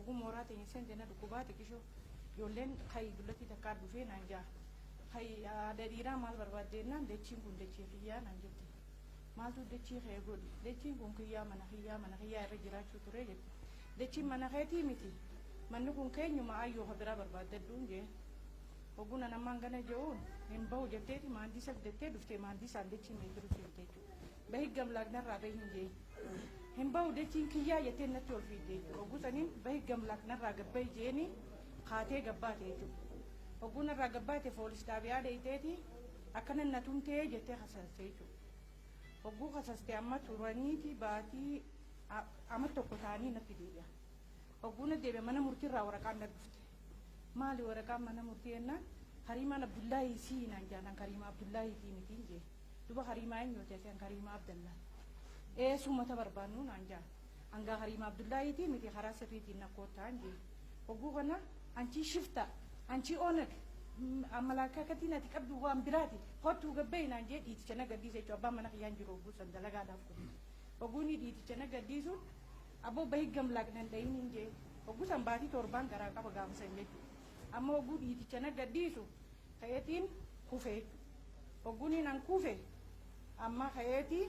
Hogguu mooraa teenya seente na dhukkubaa xiqqishoo. Ijoolleen kayi dullatii takkaa dhufee naan jaa. Kayi haadha dhiiraa maal barbaadde jennaan, dachiin kun dachii kiyyaa naan jette. Maaltu dachii kee godhi? Dachiin kun kiyyaa, mana kiyyaa, mana kiyyaa irra jiraachuu ture jette. Dachiin mana keetii miti. Manni kun keenyuma, ayyoo ka biraa barbaaddadhuun jee. Hogguu nan ammaan gana je'uun hin bahu jetteeti maandisa fidattee dhuftee maandisaan dachii meetiru seente jechuudha. Bahi gamlaaqnarraa bahi hin jee. Hin bahu, dachiin kiyyaa jettee natti ol fiidde jechuudha. Hogguu saniin bahi gamlaaqnarraa gabbahi jeeni kaatee gabbaate jechuudha. Hogguu narraa gabbaate foolis xaabiyaa dheeyteeti akkana na tumtee jettee kasaste jechuudha. Hogguu kasaste amma turaniiti baatii ama tokko ta'anii natti deebi'an. Hogguu na deebi'an mana murtiirraa waraqaan na dhufte. Maali waraqaan mana murtii jennaan, Kariimaan Abdullaahii sii naan jaalan, Kariimaa Abdullaahiitii mitiin jee. Duba Kariimaa eenyuuti ati? An Kariimaa Abdallaa. Eesumata barbaannu naan jaan. Hangaa Kariimaa Abdullaahiitii miti, karaa sirriitiin na koottaan jee. Hogguu kana anchii shifta, anchii Onag, amalaakaakatiin ati qabdu waan biraati. Kottuu gabbayi naan jee dhiiticha na gadhiise jechuudha. Abbaan mana kiyyaan jiru hogguu san dalagaadhaaf kun. Hogguu inni dhiiticha na gadhiisuun aboo bahi gamlaaq nan dhayin hin jee. Hogguu san baatii 7n garaa qaba gaafa san jechuudha. Amma hogguu dhiiticha na gadhiisu ka'eetiin kufe jechuudha. Hogguun an kufe amma ka'eetii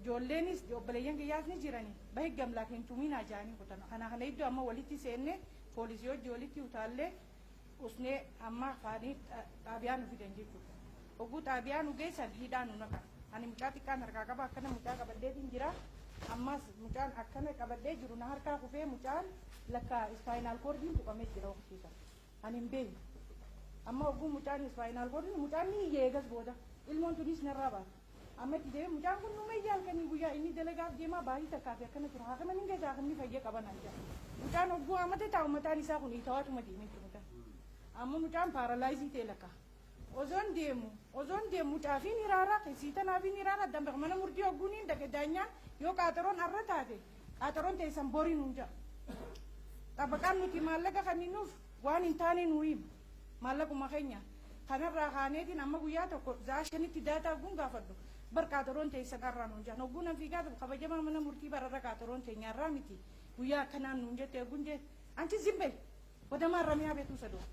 ijoolleenis obboleeyyan kiyyaas ni jirani, bahi gamlaaq hin tuminaa jaanii kutan. Kana iddoo amma walitti seenne poolisii hojii walitti utaallee usnee amma afaanii xaabiyaa nu fidan jechuudha. Hogguu xaabiyaa nu geessan hidhaa nu naqan. Ani mucaa xiqqaan harkaa qaba, akkana mucaa qabadheetiin jira. Ammas mucaan akkana qabadhee jiru na harkaa kufee mucaan lakka spinal cordiin tuqamee jira waqtiisa. Ani hin beekne. Amma hogguu mucaan spinal cordiin mucaan ni iyya, eegas booda. Ilmoon tunis narraa baate. Amma itti deemee mucaan kun numa iyya halkanii guyyaa, inni dalagaaf deemaa baatii takkaa fi akkana tura. Haakima nin geessa, haakimni fayya qaba naan jedha. Mucaan hogguu amata taa'u mataan isaa kun itawaatuma deemee jiru mucaan. Amma mucaan paralyze ta'e lakka. Osoon deemu mucaafiin hiraaraa keessii tanaafiin hiraaraa dambe mana murtii hogguun hin dhaqe, daanyaan yoo qaaxaroon arra taate qaaxaroon teessan borii nuun jedha. Xabaqaan nuti maallaqa kenninuuf waan hin taane nuu hima. Maallaquma keenya. Kanarraa kaaneetiin amma guyyaa tokko za'a 5tti daataa hogguun gaafadhu. Bar qaaxaroon teessan arraa nuun jedhan. Hogguun an fiigaa kabajamaa mana murtii bararra qaaxaroon teenya arraa miti. Guyyaa akkanaan nuun jette hogguun jee. Anchi zimbee. Wadamaan ramiyaa beetuu sadoo.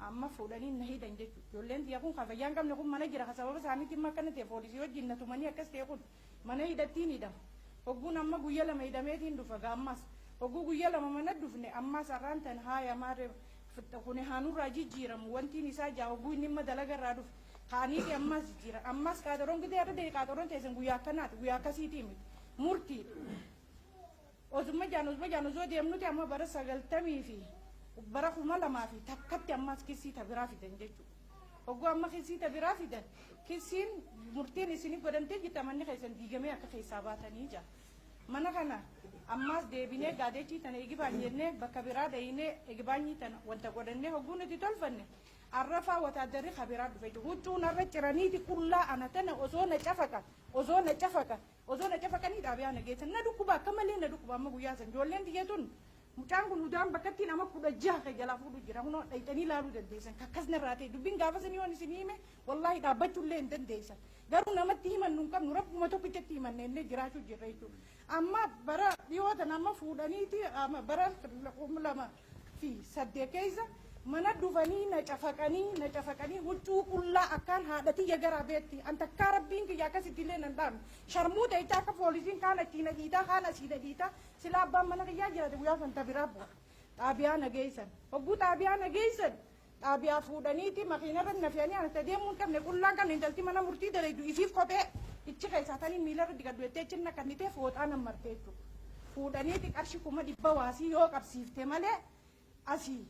Amma fuudhanii na hidhan jechuudha. Ijoolleen tiyya kun kan fayyaa hin qabne kun mana jira. Kan sababa isaaniitiin amma akkana ta'e poolisii wajjin na tumanii akkas ta'e kun mana hidhattiin hidhama. Hogguun amma guyya 2 hidhameetiin dhufa gaammas. Hogguu guyya 2 mana dhufne ammas har'aan tan haaya maarree kun haanurraa jijjiiramu wantiin isaa jaa hogguu inni imma dalagarraa dhufe. Kaaniiti ammas jijjiiran. Ammas qaaxaroon gidee irra deebi qaaxaroon teessan guyyaa akkanaati, guyyaa akkasiitii miti. Murtiidha. Osuma jaan osoo deemnuti amma bara sagaltamii fi bara 2001tti ammas kisii ta biraa fidan jechuudha. Hogguu amma kisii ta biraa fidan, kisiin murtiin isinii godhamtee jirta, manni keessan diigamee akka keessaa baatanii jira. Mana kana ammas deebinee gaadechii tana igibaan jennee bakka biraa dhayinee igibaanyii tana wanta godhannee hogguu nuti tolfanne arrafaa wataaddarri kabiraa dhufe jiru. Huccuu narra ciraniiti qullaa ana tana osoo na cafaqan, osoo na cafaqan, osoo na cafaqanii xaabiyaa na geessan. Na dhukkuba, akka malee na dhukkuba. Amma guyyaa san ijoolleen tiyya tun mucaan kun udaan bakkattiin ama 16 kan jalaa fuudhu jira. Kunoo dhayxanii ilaaluu dandeessan. Kakkas narraa ta'e dubbiin gaafa sanii yoon isin hime wallaahi dhaabbachuullee hin dandeessan. Garuu namatti himannu hin qabnu, rabbuma tokkichatti himanne illee jiraachuu jirra jechuudha. Amma bara dhiyoo tana amma fuudhaniiti amma bara 2008 keessa mana dhufanii na cafaqanii, na cafaqanii huccuu qullaa akkaan haadha tiyya garaa beetti. An takkaa rabbiin kiyya akkasitti illee nan dhaabne. Sharmuu ta'ichaa akka poolisiin kaan achii na dhiitaa, kaan asii na dhiitaa, silaa abbaan mana kiyyaa jiraate guyyaa san biraa bu'a. Xaabiyaa na geessan. Hogguu xaabiyaa na geessan xaabiyaa fuudhaniiti makiinarra na fe'anii ana deemuu hin qabne, qullaan qabne. Intalti mana murtii dalaydu ifiif kophee ichi keessaa tanii miilarra diqadhu jettee achi naqannitee fooxaa nan marte jechuudha. Fuudhaniiti qarshii 100,000 waasii yoo qabsiifte malee asii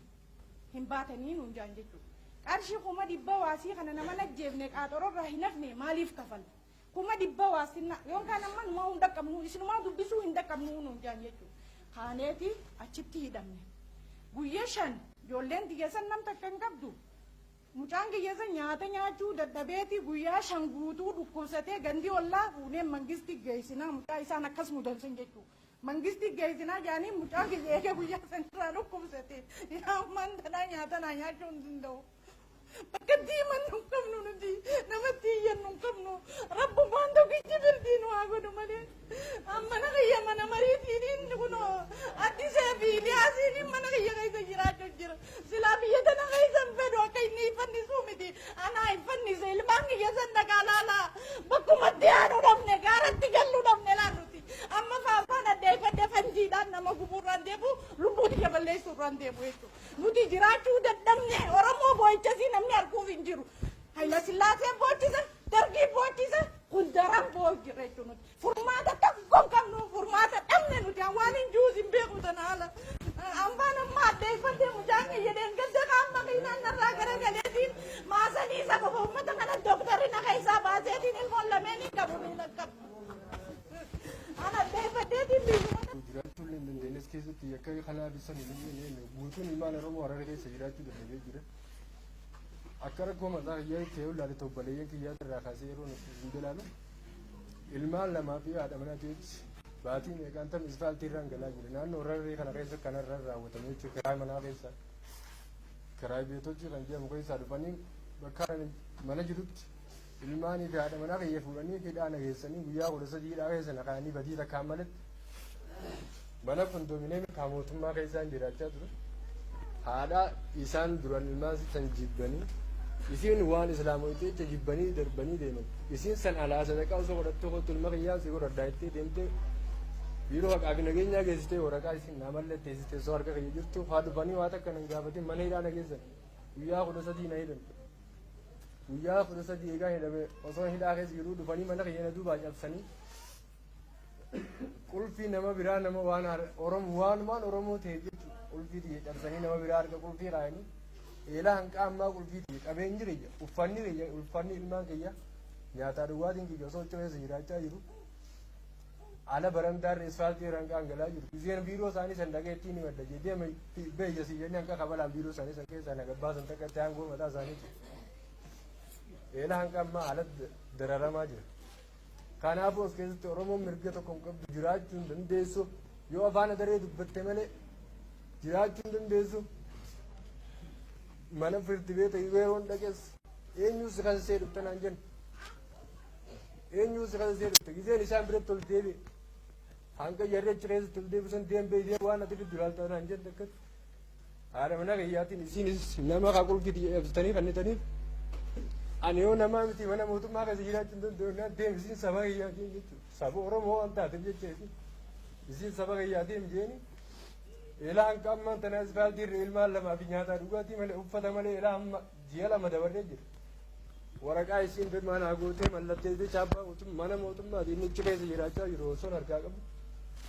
hin baatanii nuun jaan jechuudha. Qarshii 100,000 waasii kana nama najjeefne, qaaxororraa hin hafne, maaliif kafalta? 100,000 waasinna yookaan amma numaa hin dhaqqabnu, isinumaa dubbisuu hin dhaqqabnu nuun jaan jechuudha. Kaaneeti achitti hidhamne. Guyyaa 5 ijoolleen tiyya san nam takka hin qabdu. Mucaan kiyya san nyaata nyaachuu dadhabeeti guyyaa 5 guutuu dhukkubsatee gandi ollaa fuunee mangisti geessinaa mucaa isaan akkas mudansan jechuudha. Mangisti geessinaa jedhanii mucaan kiyya eegee guyyaa sanirraa dhukkubsate. Yaa ammaan tanaa nyaata naa nyaachuu hin danda'u. Bakka itti himannu hin qabnu nuti, namatti iyyannu hin qabnu. Rabbumaan tokkichi firdii nu haa godhu malee. Mana kiyya mana mariitiin kunoo Addis Akkasiin mana kiyya keessa jiraachuu jira. Silaa biyya tana keessa hin fedhu akka inni fannisuu miti. Anaa hin fannise ilmaan kiyya san dhaqaa laalaa. Bakkumatti haadhu dhabne gaaratti gallu dhabne laa nuti. Amma faafaan addeeffadhe fanjiidhaan nama gubuurraan deemu lubbuu tiyya balleessuurraan deemu jechuudha. Nuti jiraachuu dadhabne Oromoo boo'ichasii namni arguuf hin jiru. Hayila Sillaaseen boochisa, Dargiin boochisa, kun daran boo'u jira jechuudha nuti. Furmaata tokko hin qabnu, furmaata dhabne nuti waan hin jiruus hin beeku tana haala. Ambaan amma addeeffadhe mucaan kiyya deeggadda kaan makiinaan narraa garagaleetiin maasanii isa qofa uummata kana dooktarri na keessaa baaseetiin ilmoon lameen hin qabu miila qabu. An addeeffadheetiin biyyuma Jiraachuu illee hin dandeenyes keessatti yakka kanaaf isan hin eenyu guutuun ilmaan Oromoo Harare keessa jiraachuu dadhabee jira. Akka rakkoo mataa kiyyaa ta'e ilaale tobbaleeyyan kiyyaa irraa kaasee yeroo nuti hin ilaalu ilmaan lamaa fi haadha manaa jechi baatii meeqaan tam isfaaltii irraan galaa jira. Naannoo Hararee kana keessa kanarra raawwatamee jechuudha. Kiraa manaa keessa kiraa beetochi kan jedhamu keessaa dhufanii bakka mana jirutti ilmaanii fi haadha manaa kiyya fuudhanii hidhaa na geessanii guyyaa 13 hidhaa keessa na kaa'anii badii takkaan malatti mana kondominiyeemii kan mootummaa keessaan jiraachaa ture. Haadha isaan duran ilmaan san jibbanii isiin waan islaamoyte jecha jibbanii darbanii deeman. Isiin san alaa sadaqaa osoo godhattee kottu ilma kiyyaa si godhadhaa jettee deemtee biiroo haqaa fi nageenyaa geessitee waraqaa isin naa mallatteessite osoo harka kiyya jirtu haa dhufanii waa takka nan gaafatin mana hidhaa na geessan. Guyyaa 13 na hidhan. Guyyaa 13 eegaa hidhame osoo hidhaa keessa jiruu dhufanii mana kiyya na duubaa cabsanii qulfii nama biraa nama waan Oromoo waan Oromoo ta'e jechuudha. Qulfii tiyya cabsanii nama biraa harka qulfii kaayanii eelaa hanqa ammaa qulfii tiyya qabeenyi kiyya uffanni kiyya uffanni ilmaan kiyya nyaataa dhugaatiin kiyya osoo achi keessa jiraachaa jiru ala barandaarra isfaaltii irra hanqa hangalaa jiru. Isheen biiroo isaanii san dhaqee ittiin himadha jedhee beeyya si jennee hanqa kabalaan biiroo isaanii san keessaa na gabbaasan takka itti aangoo mataa isaaniiti. Eelaa hanqa ammaa ala dararamaa jira. Kanaafuu as keessatti Oromoon mirga tokko hin qabdu, jiraachuu hin dandeessu. Yoo afaan adaree dubbatte malee jiraachuu hin dandeessu. Mana firdi beeta yeroon dhaqes eenyuu si kansee dhufte naan jennu. Eenyuu si kansee dhufte gizeen isaan biratti ol deebi'e. Hanga jarri achi keessatti ol deebisan deembee ishee waan ati fiddu ilaalta naan jette akkatti. Haadha mana kiyyaatiin isiinis nama kaa qulfii ibsitanii kennitaniif ani yoo namaa miti mana mootummaa keessa jiraachuu hin danda'u naan deem isiin saba kiyyaatiin jechuudha. Saba Oromoo waan taateef jecha isiin saba kiyyaatiin jeeni. Ilaa hanqa ammaan tana asfaaltii irra ilmaan lamaa fi nyaataa dhugaatii malee uffata malee ilaa amma ji'a 2 dabarree jira. Waraqaa isiin firmaa naa gootee mallatteessitee chaappaa mootummaa mana mootummaatiin inni achi keessa jiraachaa jiru osoon harkaa qabu.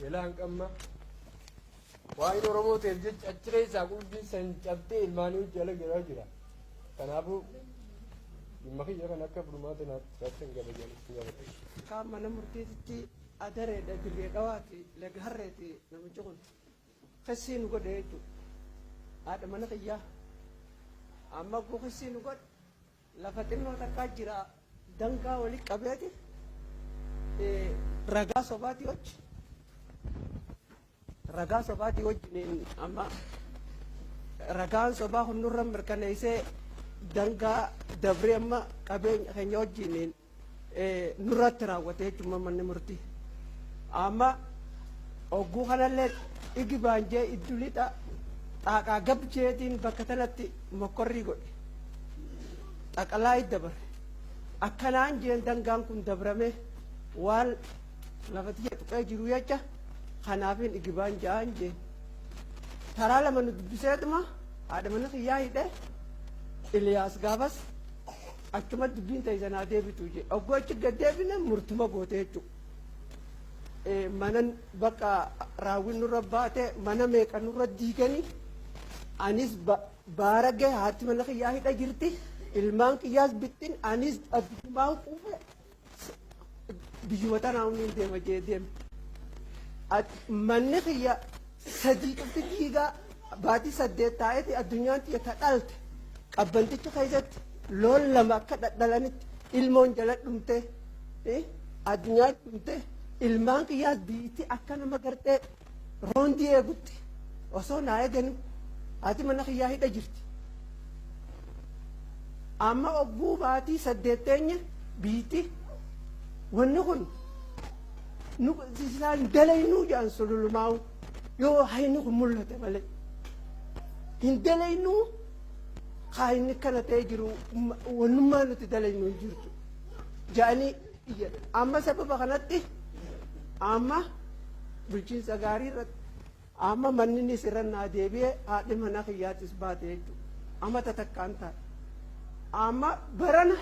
Ilaa hanqa ammaa waa'een Oromoo ta'eef jecha achi keessaa qulfiin san cabtee ilmaanii hojii ala galaa jira. Kanaafuu dhimma kiyya kan akka furmaata naaf taasisan kabajaan itti gaafadha. Kaan mana murtiititti adareedha dirree dhawaati laga harreeti namichi kun kissii nu godhe jechuudha. Haadha mana kiyyaa amma kun kissii nu godhe lafa xinnoo takkaa jira dangaa wali qabeeti ragaa sobaatii hojii ragaa sobaatii wajjiniin amma ragaan sobaa kun nurra mirkaneessee dangaa dabree amma qabeenya keenya wajjiniin nurratti raawwate jechuudha manni murtii. Amma ogguu kanallee igi baanjee iddu lixa xaaqaa gabjeetiin bakka tanatti mokkorrii godhe. Xaqalaa dabre. Akkanaan jeen dangaan kun dabrame waan lafa tiyya tuqee jiru jecha kanaafin igibaan ja'aan jeen. Taraa lama nu dubbiseetuma haadha mana kiyyaa hidhee Iliyaas gaafas achuma dubbiin ta'e sanaa deebitu jee. Ogguu achi gad deebine murtuma goote jechuudha. Mana bakka raawwiin nurra baate mana meeqa nurra diiganii anis baaragee haati mana kiyyaa hidha jirti ilmaan kiyyaas bittin anis addumaan quufe biyyuma tanaa humni hin deema jee deeme. Manni kiyya sadii cufti diigaa baatii 8 taa'eeti addunyaan tiyya ta dhalte qabbanticha keessatti loon lama akka dhadhalanitti ilmoon jala dhumte addunyaan dhumte ilmaan kiyyaas biyyatti akka nama gartee roondii eegutti osoo naa eeganu haati mana kiyyaa hidha jirti. Amma ogguu baatii 8 teenye biyyatti wanni kun nu isaan dalaynuu jedhan sululumaa'u yoo hayni kun mul'ate malee. Hin dalaynuu haa inni kana ta'ee jiru wannummaa nuti dalaynu hin jirtu ja'anii iyyan. Amma sababa kanatti amma bulchiinsa gaarii irratti amma manninis irra naa deebi'ee haadhi mana kiyyaatis baate jechuudha. Amma tatakkaan taa'e. Amma barana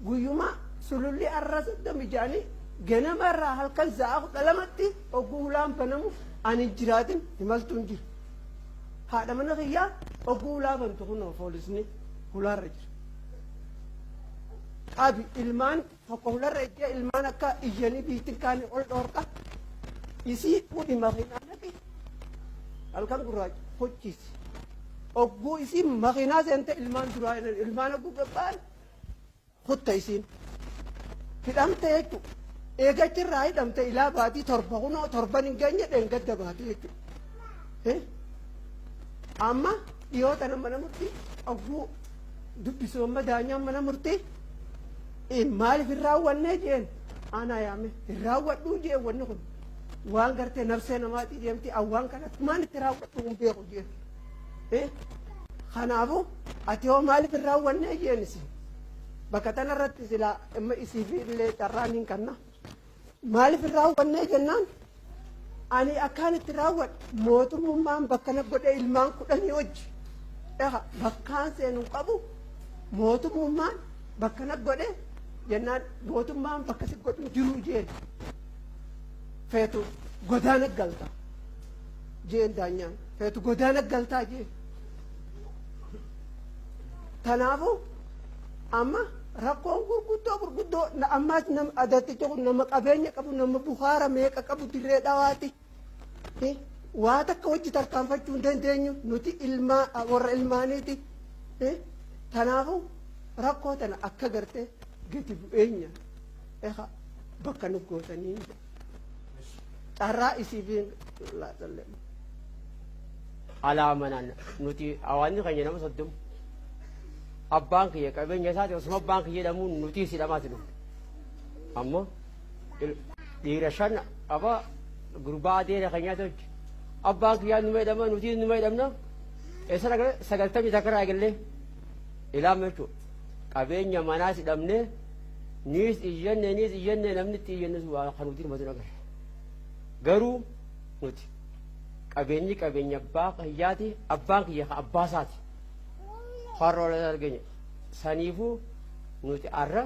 guyyuma sululli arra 30 ja'anii ganama irraa halkan sa'a 12tti ogguu hulaan banamu ani hin jiraatin imaltuun jira. Haadha mana kiyyaa ogguu hulaa bantu kunoo poolisni hulaarra jira. Qabi ilmaan tokko hularra ejjee ilmaan akka iyyanii biittin kaane ol dhoorqa. Isii fuudhi makiinaa naqi halkan gurraacha hochiisi. Ogguu isiin makiinaa seente ilmaan duraa ilmaan ogguu gabbaan kutta isiin. Hidhamte jechuudha. Eega achirraa hidhamte ilaa baatii 7 kunoo torban hin geenye dheengadda baate jechuudha. Amma dhiyoo tana mana murtii ogguu dubbisu amma daanyaan mana murtii maaliif hin raawwannee jeen aanaa yaame hin raawwadhuu jeen wanni kun waan gartee nafsee namaatii deemti awwaan kana maan itti raawwadhuu hin beeku jeen. Kanaafuu ati hoo maaliif hin raawwannee jeen isin. Bakka tana irratti silaa amma isiif illee carraan hin kanna. Maaliif hin raawwannee jennaan ani akkaan itti raawwadhe mootummaan bakka na godhe ilmaan 10 wajji. Eha bakkaan seenu hin qabu mootummaan bakka na godhe jennaan mootummaan bakka si godhu hin jiru jeen. Feetu godaana galta jeen daanyaan feetu godaana galtaa jeen. Kanaafuu amma rakkoon gurguddoo gurguddoo ammaas nama adatticha kun nama qabeenya qabu nama bukaara meeqa qabu dirree dhawaati. Waa takka wajji tarkaanfachuu hin dandeenyu nuti ilmaa warra ilmaaniiti. Kanaafuu rakkoo tana akka gartee gadi bu'eenya bakka nu gootanii carraa isiif laatalle. Alaa manaan nuti hawaasni keenya nama 30 abbaan kiyya qabeenya isaati osuma abbaan kiyya jedhamuun nuti hidhamaati dhufne. Ammoo dhiira shan qaba gurbaa adeera keenyaati hojii. Abbaan kiyyaa numa hidhama nuti numa hidhamna. Eessa dhaqne 91 irraa eegallee ilaama jechuudha. Qabeenya manaas hidhamne niis iyyanne niis iyyanne namni itti iyyanne waa kan nuti hirmatu agarre. Garuu nuti qabeenyi qabeenya abbaa kiyyaati abbaan kiyya ka abbaa isaati. Har'a wal arganya. Saniifuu nuti arra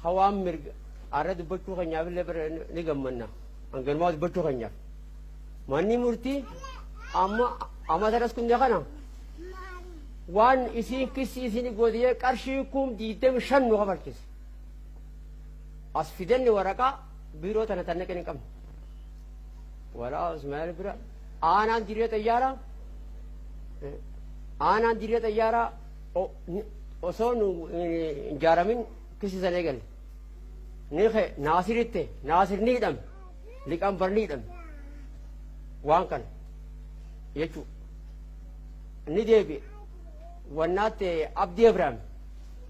hawaan mirga arra dubbachuu keenyaaf illee bira ni gammanna. Hanganumaa dubbachuu keenyaaf. Manni murtii amma amma sanas kunne kana waan isiin kissi isin goote qarshii 25,000 nu kafalchise. As fidanni waraqaa biiroo tana tan naqin hin qabne. Walaa Ismaa'eel bira aanaan dirree xayyaaraa aanaan dirree xayyaaraa osoo nu hin ijaaramin kissi sana eegalle. Ni ka'e Naasiritti Naasir ni hidhame liqambar ni hidhame waan kana jechuudha. Ni deebi'e wannaatti Abdii Ibraahim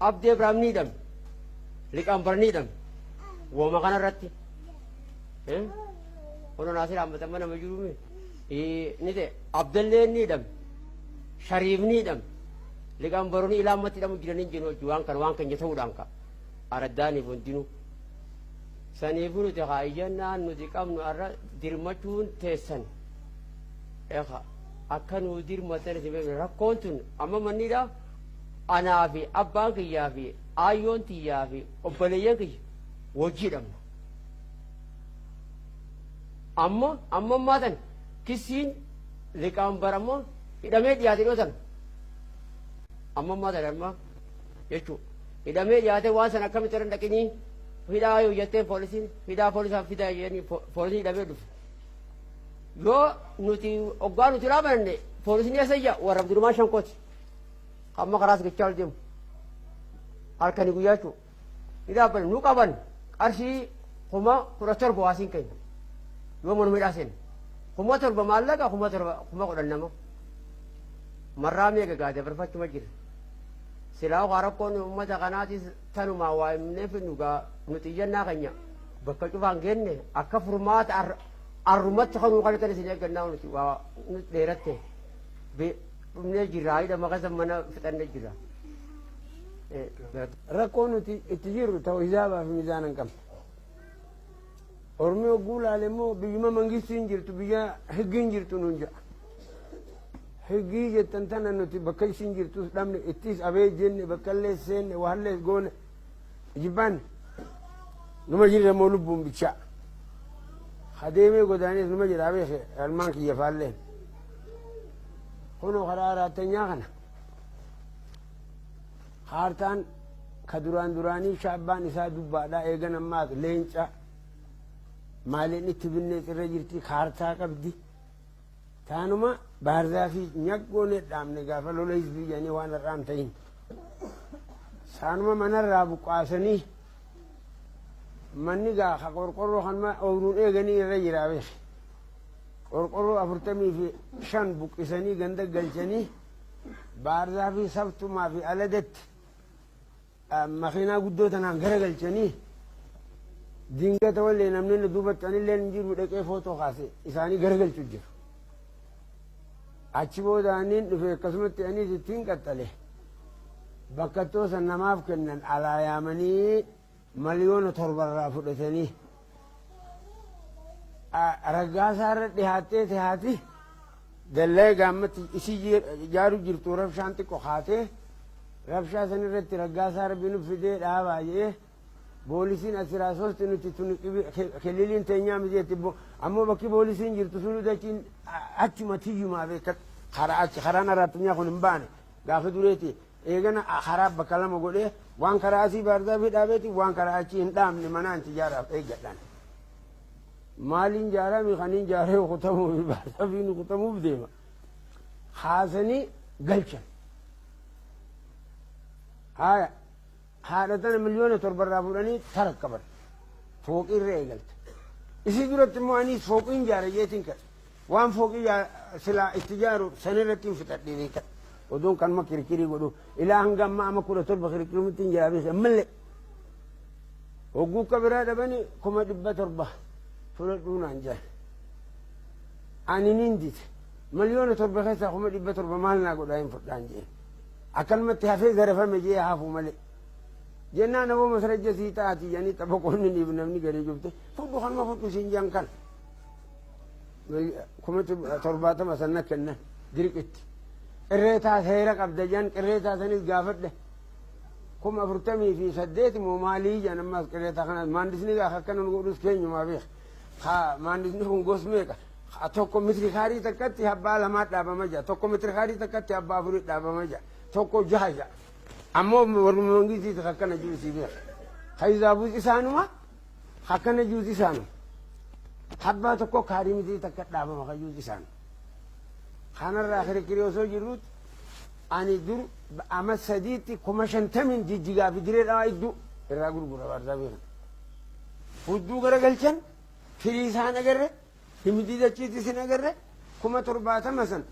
Abdii Ibraahim ni hidhame liqambar ni hidhame wooma kanarratti. Kun Naasir Ahmad amma nama jiru ni ta'e Abdallee ni hidhame Shariif ni hidhame liqambaroonni ilaa ammatti hidhamu jiranii jiru hojii waan kana waan keenya ta'uudhaan ka araddaaniif hundinuu. Saniifuu nuti haa iyyannaan nuti qabnu har'a dirmachuun teessan eha akka nuu dirmatan isin beeknu rakkoon tun amma mannidha anaa fi abbaan kiyyaa fi aayyoon tiyyaa fi obboleeyyan kiyya wajji hidhamna. Amma amma ammaa tan kisiin liqaambar ammoo hidhamee dhiyaate dhiyoo tana. Amma ammaa tana amma jechuudha. Hidhamee dhiyaate waan sana akkamitti irra dhaqinii hidhaa yoo jettee poolisiin hidhaa poolisaan fidaa jedhanii poolisiin hidhamee dhufe. Yoo nuti oggaa nuti dhaabanne poolisiin eessa ija warra Abdurumaan Shankooti. Amma karaas gichaa ol deemu. Halkanii guyyaa jechuudha. Ni dhaabbanne nu qaban qarshii 17,000 waasiin keenya. Yoo manuma hidhaa seenne. 7,000 maallaqa 7,000 10,000 nama. Marraa meeqa gaa dabarfachuma jira. Silaa waa rakkoon uummata kanaatis tanumaa waa himnee fidnu gaa nuti iyyannaa keenya bakka cufaan geenne akka furmaata arrumatti kanuu kan isin eeggannaa nuti waa nuti dheeratte. Dhumnee jirra hidhama keessa mana fixannee jirra. Rakkoo nuti itti jirru ta'u hisaabaa fi mizaana hin qabne. Ormi hogguu laale immoo biyyuma mangistiin jirtu, biyya higgiin jirtu nuun jedha. Higgii jettan tana nuti bakka isin jirtus dhabne, ittis abee jenne, bakka illee seenne, waallee goone jibbaanne, numa jirra immoo lubbuun bichaa. Adeemee godaanis numa jira beeke ilmaan kiyya faalleen. Kunoo karaa araattanyaa kana. Kaartaan ka duraan duraanii shaabbaan isaa dubbaadhaa, eegan ammaas leenca maaliin itti binnee irra jirti, kaartaa qabdi. Taanuma baarzaa fi nyaggoon dhaabne gaafa lola hizbii jedhanii waan har'aan ta'in. Saanuma manarraa buqqaasanii, manni gaa ka qorqorroo kanuma ooyiruun eeganii irra jira beeke. Qorqorroo 45 buqqisanii ganda galchanii, baarzaa fi sabtumaa fi aladatti makiinaa guddoo tanaan gara galchanii, dingata wallee namni duubatti anillee hin jiru dhaqee footoo kaase isaanii gara galchu jiru. Achi booda aniin dhufe, akkasumatti anis ittiin qaxxale, bakkattoo san namaaf kennan alaa yaamanii 7 million fudhatanii raggaasaa irra dhihaattee tihaati dallee gaammatti isii ijaaru jirtu, rabshaan xiqqo kaatee rabshaa san irratti raggaasaa rabbi nu fidee dhaabaa jee. Boolisiin asiraa soosti nuti tun kililiin teenyaa miti jetti, ammoo bakki boolisiin jirtu sun dachiin achuma tiyyumaa beekat. Karaa achi karaan araattunyaa kun hin baane gaafa dureeti. Eegana karaa bakka lama godhee, waan karaa asii baardaa fi dhaabeeti, waan karaa achii hin dhaabne manaan ijaaraaf eeggadhaan. Maaliin jaarami kaniin jaaree kutamuuf baardaa fi kutamuuf deema. Haasanii galchan. Haya, haadha tana 7 million fuudhanii tarakkaban. Fooqii irra eegalte. Isii duratti immoo anis fooqiin jaara jeetiin kadhe. Waan fooqii silaa itti jaaru sanirratti hin fixadhee beekan. Oduun kanuma kirkirii godhu ilaa hanga ammaa ama 17 kirkirimutti hin jira beekan ammallee. Hogguu akka biraa dhabanii 700,000 fudhadhuu naan jedhan. Ani nin dide. 7 million keessaa 700,000 maal naa godhaa, hin fudhaan jeen. Akkanumatti hafee zarafame jee hafuu malee. Jennaan aboo masrajja sii taati jedhanii xabaqoonni niif namni garii jufte fudhu, kanuma fudhu siin jedhan kana. 70,000 sanna kennan dirqitti. Qirreetaa seera qabda jedhan, qirreetaa sanis gaafadhe. 48,000 moo maalii jedhan ammas qirreetaa kanas maandisni gaafa akkana nu godhus keenyumaa beeka. Haa, maandisni kun gos meeqa? Tokko mitiri kaarii takkatti abbaa lamaa dhaabama jira. Tokko mitiri kaarii takkatti abbaa afurii dhaabama jira. Tokko jaha jira. Ammoo warri mangistiiti akkana jiru si beeka. Kaizaabuus isaanuma, akkana jiruus isaanuma. Abbaa tokko kaarii mitirii takka dhaabama kan jiruus isaanuma. Kanarraa kirkirii osoo jirruutti ani dur ama sadiitti 50,000 Jijjigaa fi Diree Dhawaa iddoo irraa gurgura baarsaa beekan. Hudduu garagalchan, firii isaan agarre, himdii dachiitti isin agarre, 70,000 san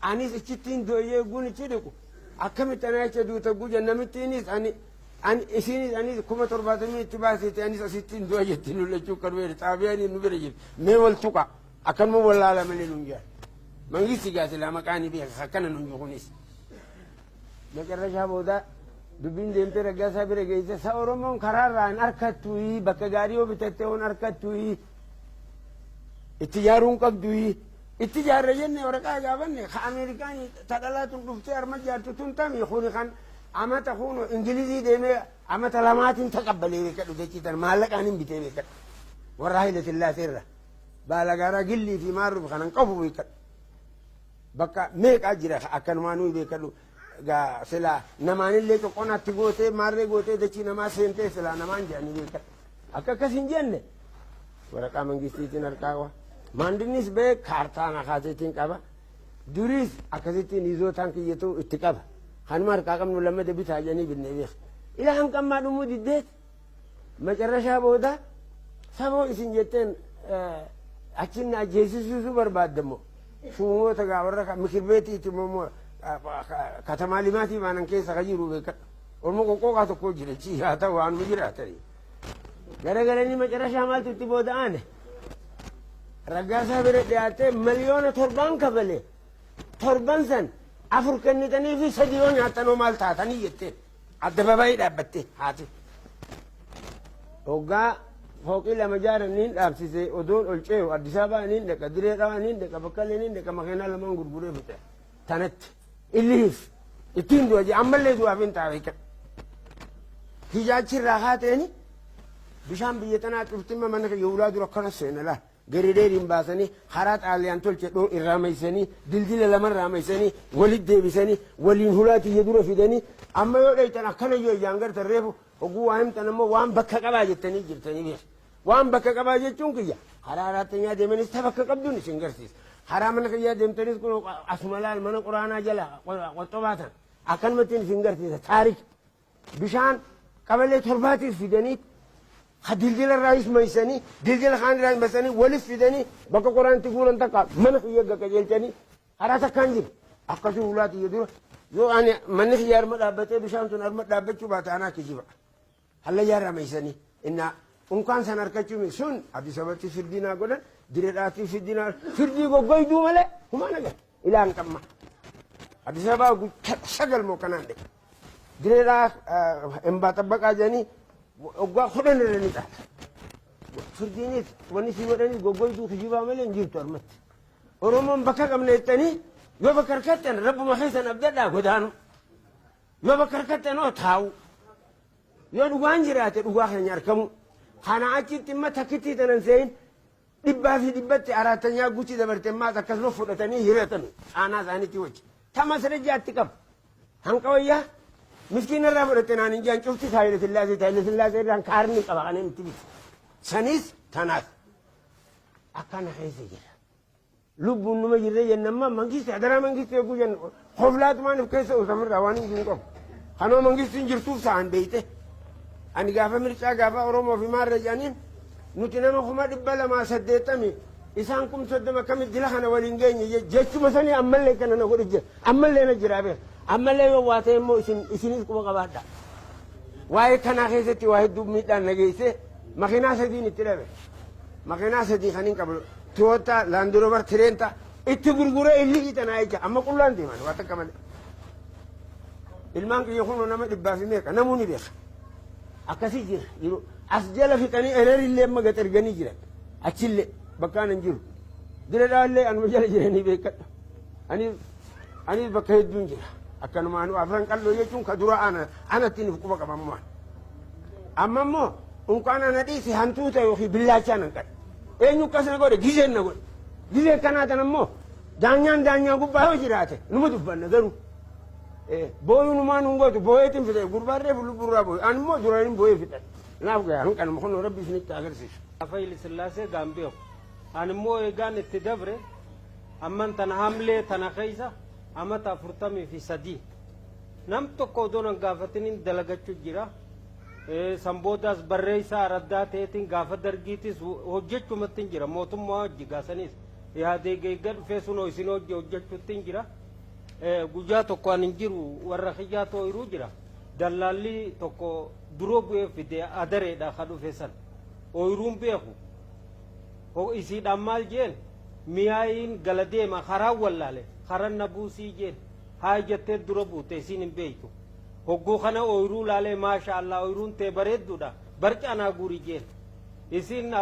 anis ichittiin dooyyee eeguun ichi dhiqu akkamitti anaa jecha duuta guja namittiinis ani isinis anis 70,000 itti baasite, anis asittiin du'a jetti. Nu lachuu kan beere xaabiyaan nu bira jirti, mee wal tuqa akkanuma wallaala malee nun jaa mangisti gaasilaa maqaan beeka akkana nun kunis. Macarrashaa booda dubbiin deemtee raggaasaa bira geesse, sa Oromoon karaarraa hin harkattu, bakka gaarii yoo bitatte hin harkattu, itti ijaaruun qabdu. Itti ijaarra jenne waraqaa gaafanne, ka Ameerikaan ta dhalaa tun dhuftee arma ijaartu tun tami kuni kan amata kuno Ingilizii deemee amata lamaatiin taqabbalee beekadhu, dachii tan maallaqaan hin bitee beekadhu, warra Haile Sillaasee irra baalagaaraa gillii fi maarruuf kanan qabu beekadhu, bakka meeqaa jira akkanumaa nuyi beekadhu. Gaa silaa namaanillee coqonaatti gootee maarree gootee dachii namaa seentee silaa namaan jedhanii beekadhu, akka akkas hin jenne waraqaa mangistiitiin harkaa qaba. Maandinnis bee kaartaa nakaateetiin qaba. Duriis akkasittiin hizootaan kiyyatu itti qaba. Kanuma harkaa qabnu lammada bitaa jedhanii binnee beeka. Ilaa hanqammaa dhumuu diddeet. Macarrashaa booda saboo isin jetteen achin na ajjeesisuusuu barbaaddamoo. Shuumoota gaa warra mikir beetiiti immoo katamaa limaatii baanan keessa ka jiru beekadhu. Ormo qoqqooqaa tokko jira chii haa ta'u waanuma jiraatanii. Garagalanii macarrashaa maaltu itti booda aane? Raggaasaa bira dhiyaatee 7 million kafale. Torban san Afur kennitanii fi sadi yoo nyaattanoo maal taatanii jetteen addababaayii dhaabbatte haati. Hoggaa fooqii lama jaaran niin dhaabsise odoon ol ceehu Addis Ababaa niin dhaqa, Diree Dhawaa niin dhaqa, Bakkallee niin dhaqa, makiinaa lamaan gurguree fixe. Tanatti illiif ittiin du'a jee ammallee du'aaf hin ta'a beekan. Hijaachirraa haateeni bishaan biyya tanaa cuftimma mana kiyya ulaa dura akkana seena laa. Garideeriin baasanii karaa Xaaliyaan tolche dhoo irraa maysanii, dildila lamarraa maysanii, walit deebisanii, waliin hulaa tiyya dura fidanii, amma yoo dhaytan akkana yoo ijaan gartan reefu hogguu waa himtan ammoo waan bakka qabaa jettanii jirtanii beeka. Waan bakka qabaa jechuun kiyya karaa araattanyaa deemanis ta bakka qabduun isin garsiisa. Karaa mana kiyyaa deemtanis kun asuma laal mana quraanaa jala qoxxobaa tan akkanumattiin isin garsiisa taarik. Bishaan qabalee torbaatiif fidanii ka dildila irraayis maysanii, dildila kaan irraayis maysanii, walis fidanii bakka qoraan itti guuran takka mana kiyya qajeelchanii karaa takkaan jiru. Akkasii hulaa tiyya dura yoo ani manni kiyya arma dhaabbatee bishaan sun arma dhaabbachuu baate anaa kijiba. Hallayyaa irraa maysanii innaa unkaan san harkachuu miti sun Addis Ababatti firdii naa godhan, Diree Dhaatti firdii naa firdii goggoyduu malee humaa nagar ilaan qamma. Addis Ababaa 9 moo kanaan dhaqe. Direedhaa embaa xabbaqaa jedhanii waggaa 10 irra ni caala. Firdiinis wanni sii godhanis goggoyduu kijibaa malee hin jirtu armatti. Oromoon bakka qabna jettanii yoo bakka harkattan rabbuma keessan abdadhaa godaanu. Yoo bakka harkattan hoo taa'u. Yoo dhugaan jiraate dhugaa keenya argamu. Kana achitti imma takkittii tanan seeyin dhibbaa fi dhibbatti araattanyaa guutii dabarte ammaas akkasuma fudhatanii hiratan aanaa isaaniitti wajji. Tama sirajjaatti qabu. Hanqa wayyaa miskiina irraa fudhatte naan hin jedhan cufti Haayile Sillaasee, Haayile Sillaasee irraan kaarni qaba kan inni bitu. Sanis tanaas akkana keessa jira. Lubbuun numa jirre jenna amma mangisti adaraa mangisti eeguu jenna hoflaatumaan of keessa usamirraa waan hin jiru qabu. Kanoo mangistiin jirtuuf ta'an beeyte. Ani gaafa mircaa gaafa Oromoo fi maarra jedhaniin nuti nama 280,000 isaan 30,000 akkamitti dila kana waliin geenye jechuma sanii ammallee kana na godhe jira. Ammallee na jira beeka. Ammallee yoo waa ta'e immoo isin isinis quba qabaadha. Waa'ee kanaa keessatti waa hedduu miidhaan na geesse makiinaa sadiin itti dhabe. Makiinaa sadii kan hin qabu Toyota, Land Rover, Trenta itti gurguree illi tanaa jecha amma qullaan deeman waa takka malee. Ilmaan kiyya kunoo nama dhibbaa fi meeqa namuu ni beeka. Akkasii jira jiru. As jala fixanii ereerillee amma gad erganii jiran. Achillee bakka hin jiru. Dira dhaallee anuma jala jiranii beekadha. Anis bakka hedduun jira. Akkanumaan afran qalloo jechuun ka dura ana anatti nuuf quba qabammaan. Amma immoo unkaan ana dhiisi hantuuta yookiin billaachaa nan qadha. Eenyu akkas na godhe gizeen na godhe. Gizee kanaa tan ammoo daanyaan daanyaa gubbaa yoo jiraate numa dubbanna garuu. Booyuu numaan hin gootu booyeetiin fixe gurbaan reefu lubbuurraa booye ani immoo duraan hin booyee fixadhe. Naaf gaya hanqanuma kunoo rabbi isinitti agarsiisu. Gaafa Haile Sillaasee gaan beeku. Ani immoo eegaan itti dabre amman tana hamlee tana keessa amata 43. Nam tokko odoo nan gaafatiniin dalagachuu jira. San boodaas barreessaa araddaa ta'eetiin gaafa dargiitis hojjechumatti hin jira. Mootummaa hojii gaasaniis. Yaadee eegga dhufee sunoo isin hojii hojjechuutti hin jira. Guyyaa tokko ani hin jiru warra kiyyaa tooyiruu jira. Dallaalli tokko duroo bu'ee fide adareedha ka dhufe san. Ooyiruun beeku. Isiidhaan maal jeen miyaayiin gala deema karaan wallaale karan na buusii jeen. Haa jettee dura buute isiin hin beektu. Hogguu kana ooyiruu laalee maasha Allah ooyiruun tee bareedduudha barcaa naa guuri jeen. Isiin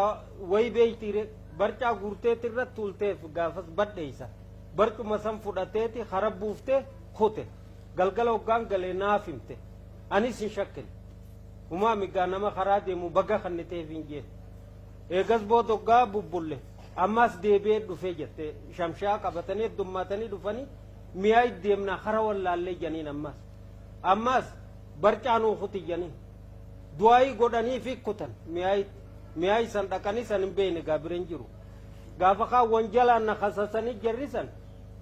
wayi beektiire barcaa guurteeti irra tuulteef gaafas badheessa. Barcuma san fudhateeti kara buuftee kute. Galgala hoggaan galee naaf himte. Anis hin shakkine. Humaa migaa nama karaa deemu baga kanniteef hin jeen. Eegas booda hoggaa bubbulle ammas deebi'ee dhufee jette shamshaa qabatanii heddummaatanii dhufanii mi'aa deemnaa kara wallaallee janiin ammas. Ammas barcaa nuu kuti janiin. Du'aayii godhanii fi kutan mi'aayi san dhaqanii san hin beekne gaabireen jiru. Gaafa kaan wanjalaan na kasasanii jarri san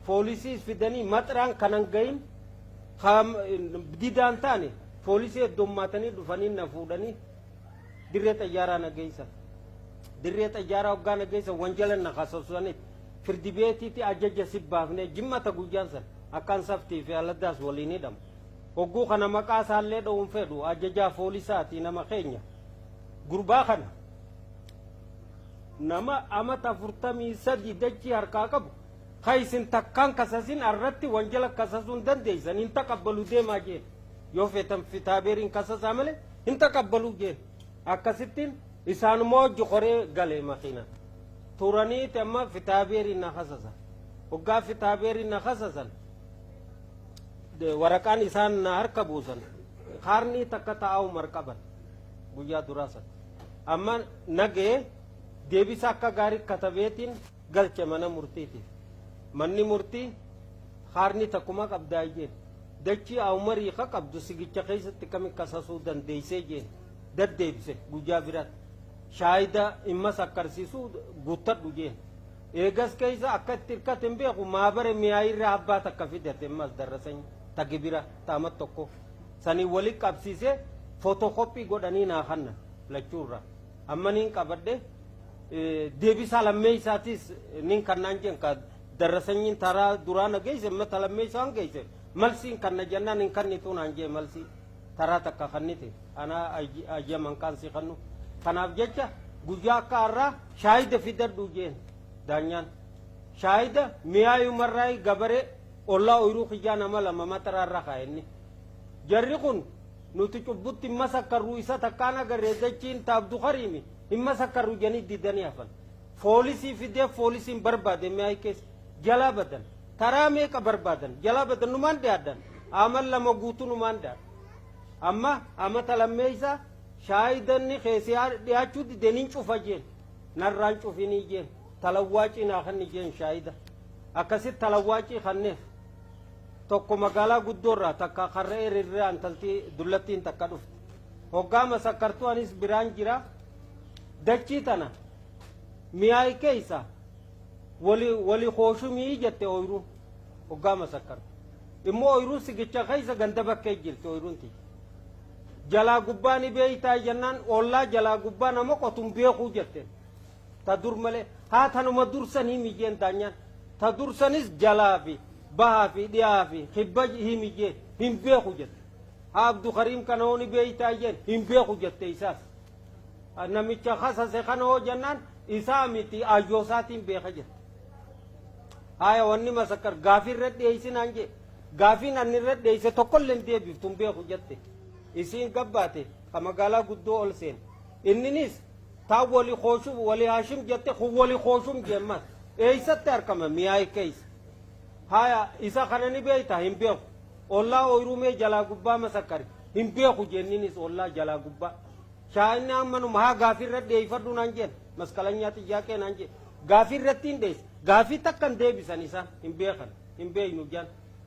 poolisiis fidanii maxiraan kanan gahin didaan taane poolisii heddummaatanii dhufanii na fuudhanii dirree xayyaaraa na geessan. Dirree xayyaaraa hoggaa na geessan wanjala na kasasaniif firdi beetiitti ajaja si baafnee jimmata guyyaan san akkaan saftii fi aladdaas waliin hidhamu. Hogguu kana maqaa isaallee dha'uun fedhu ajajaa poolisaati nama keenya. Gurbaa kana nama amata 43 dachii harkaa qabu Ka isin takkaan kasasin irratti wanjala kasasuu hin dandeessan, hin taqabbalu, deemaa jeen. Yoo feetan fitaabeeriin kasasaa malee hin taqabbalu jeen. Akkasittiin isaanuma hojii qoree galee makiina. Turaniiti amma fitaabeeriin na kasasan. Hoggaa fitaabeeriin na kasasan, waraqaan isaan na harka buusan kaarnii takka taa'u marqaban guyyaa duraa san. Amma nagee deebisa akka gaarii katabeetiin galche mana murtiitiif. Manni murtii kaarnii takkuma qabdaa jeen. Dachii Umarii ka qabdu sigicha keessatti kami kasasuu dandeessee jeen, daddeebise guyyaa biraatti. Shaayida imma sakkarsiisuu guuttadhu jeen. Eegas keessa akka itti hirkate hin beeku, maabara mi'aayirraa abbaa takka fidate, ammas darrasan tagibira taamat tokko. Sanii wali qabsiisee fotokoppii godhanii naa kanna lachuurraa. Amma niin qabadhe, deebisaa lammee isaatis nin kannaan jeen. Ka darrasanyiin taraa duraa na geesse, amma ta lammee isaan geesse malsiin kanna jennaan, hin kannituu naan jee. Malsii taraa takka kannite ana ayyaman kaan si kannu. Kanaaf jecha guyyaa akka har'aa shaayida fidadhu jeen daanyaan. Shaayida mi'aayumarraa gabaree ollaa ooyiruu kiyyaa nama lama maxaraarra kaa'enni. Jarri kun nuti cubbutti hin masakkarru, isa takkaan agarree, dachiin taabdu kariimi hin masakkarru janii didanii hafan. Foolisii fidee foolisiin barbaade, mi'aayi keessa jalaa badan. Taraa meeqa barbaadan, jalaa badan. Numaan dhiyaadhan, amal 2 guutuu numaan dhiyaadhan. Amma amata lammeeysa shaayidanni keessi dhiyaachuu dideniin cufa jeen. Narraan cufinii jeen, talawwaacii naa kanni jeen. Shaayida akkasitti talawwaacii kanneef. Tokko magaalaa guddoorraa, takka karra erirraa intaltii dullattiin takka dhufte. Hoggaa masakkartuu anis biraan jira. Dachii tana mi'aayi keeysa wali wali kooshumii jette ooyiruun. Hoggaa masakkartu immoo ooyiruun sigicha keeysa ganda bakkee jirti. Ooyiruun tiyya jalaa gubbaa ni beeytaa jennaan, ollaa jalaa gubbaa nama qotun beekuu jette. Ta dur malee haa tanuma dursan himi jeen daanyaan. Ta dursanis jalaa fi bahaa fi dhiyaa fi kibba himi jeen, hin beeku jette. Haa Abdu Kariim kana hoo ni beeytaa jeen, hin beeku jette. Isaas namicha kasase kana hoo jennaan, isaa miti, ayyoo isaatiin beeka jette. Haya, wanni masakkar gaafii irra dhiyeessinaan jee, gaafiin anni irra dhiyeesse tokkollee hin deebiftu, hin beeku jette. Isiin gabbaate ka magaalaa guddoo ol seen. Inninis taa wali kooshum wali haashim jette, kun wali kooshum jemmas eeysatti argama mi'aayi keeysa. Haya, isa kana ni beeyta? Hin beeku. Ollaa ooyiruu mee jalaa gubbaa masakkari? Hin beeku jenninis ollaa jalaa gubbaa. Shaayinni ammanuma haa gaafii irra dhiyeeffadhu naan jeen, maskalanyaa xiyyaaqee naan jeen. Gaafii irratti hin dhiyeesse, gaafii takka hin deebisan isaan, hin beekan, hin beeynu jaan.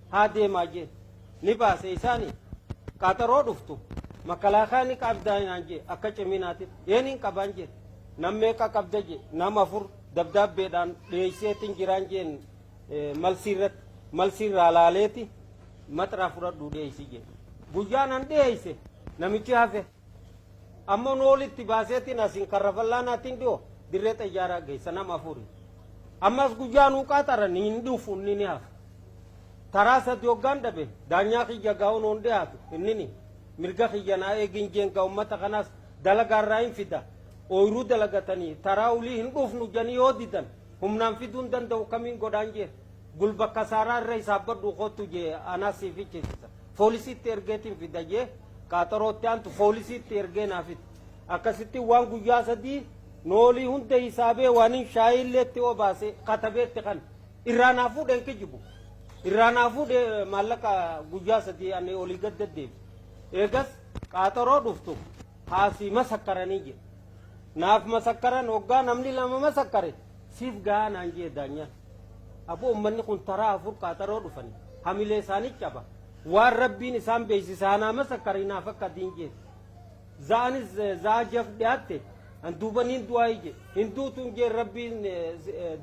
Haa deemaa jeen, ni baase isaanii. Qaxaroo dhuftu makalaakaa ni qabdaa naan jee. Akka ciminaatitti een hin qabaan jeen. Nam meeqa qabda jee, nama afur dabdaabbeedhaan dhiyeesseetiin jiraan jeen. Malsii irratti malsii irraa laaleeti maxraa fudhadhu dhiyeessi jee. Guyyaan an dhiyeesse namichi hafe. Amma noolitti baaseetiin asiin karra fallaanaatiin dhiyoo dirree xayyaaraa geessa nama afuri. Ammas guyyaa nuu qaxaran hin dhufu, inni ni hafa. Taraa sadi hoggaan dhabe, daanyaa kiyya gaa'uun hoon dhiyaatu innini mirga kiyya naa eegin jeen. Gaa ummata kanaas dalagaarraa hin fida. Ooyiruu dalagatanii taraa ulii hin dhufnu janii yoo didan humnaan fiduu hin danda'u, kamiin godhaan jeen. Gulba kasaaraa irra hisaabbadhu kottu jee, anaas siif fichisiisa. Foolisiitti ergeetiin fida jee, qaaxarootti aantu foolisiitti ergee naa fida. Akkasitti waan guyyaa 3 noolii hunda hisaabee waan hin shaayiilleetti obaase katabeetti kan irraa naa fuudheen kijibu. Irraa naa fuudhee maallaqa guyyaa 3 ani olii gad deddeebi. Eegas qaaxaroo dhuftu haasii masakkaranii jedhe. Naaf masakkaran. Hoggaa namni lama masakkare siif gahaa naan jee daanyaan. Aboo, uummanni kun taraa afur qaaxaroo dhufanii hamilee isaanii caba. Waan rabbiin isaan beeksise hanaa masakkarii naaf akka diin jee. Za'anis za'a jaf dhiyaatte an duubaniin du'aa ije hin duutuun jeen. Rabbiin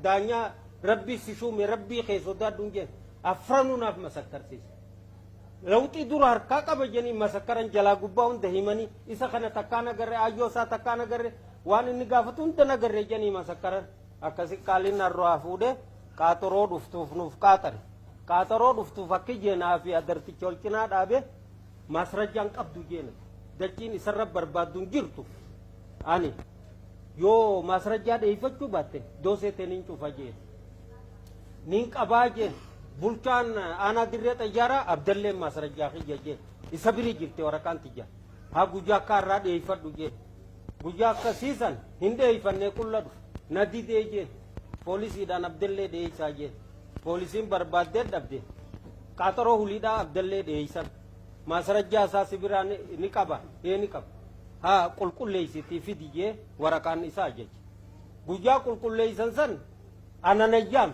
daanyaa rabbii si shuume, rabbii kee sodaadhuun jeen. Afranuu naaf masakkarsiise. Lawxii dura harkaa qaba jedhanii masakkaran, jalaa gubbaa hunda himanii, isa kana takkaan agarre, ayyoo isaa takkaan agarre, waan inni gaafatu hunda nagarre jedhanii masakkaran. Akkasi qaaliin narraa fuudhee qaaxaroo dhuftuuf nuuf qaaxare. Qaaxaroo dhuftuuf akki jeenaa fi adarticha ol cinaa dhaabe, maasrajjaan qabdu jeena. Dachiin isarra barbaaddu hin jirtu. Ani yoo maasrajjaa dheeyfachuu baatte doosee teeniin cufa jeen. Nin qabaa jeen. Bulchaan aanaa Dirree Xayyaaraa Abdalleen maasrajjaa kiyya jeen. Isa birii jirti waraqaan tiyya. Haa guyyaa akka har'aa dhiyeeffadhu jeen. Guyyaa akkasiisan hin dhiyeeffannee qulla dhufe. Na didee jeen. Poolisiidhaan Abdallee dhiyeessaa jeen. Poolisiin barbaaddee dhabde. Qaaxaroo huliidhaa Abdallee dhiyeessan. Maasrajjaa isaa si biraa ni qaba. Ee ni qaba. Haa qulqulleessitii fidi jee waraqaan isaa ajaje. Guyyaa qulqulleessan san ananayyaam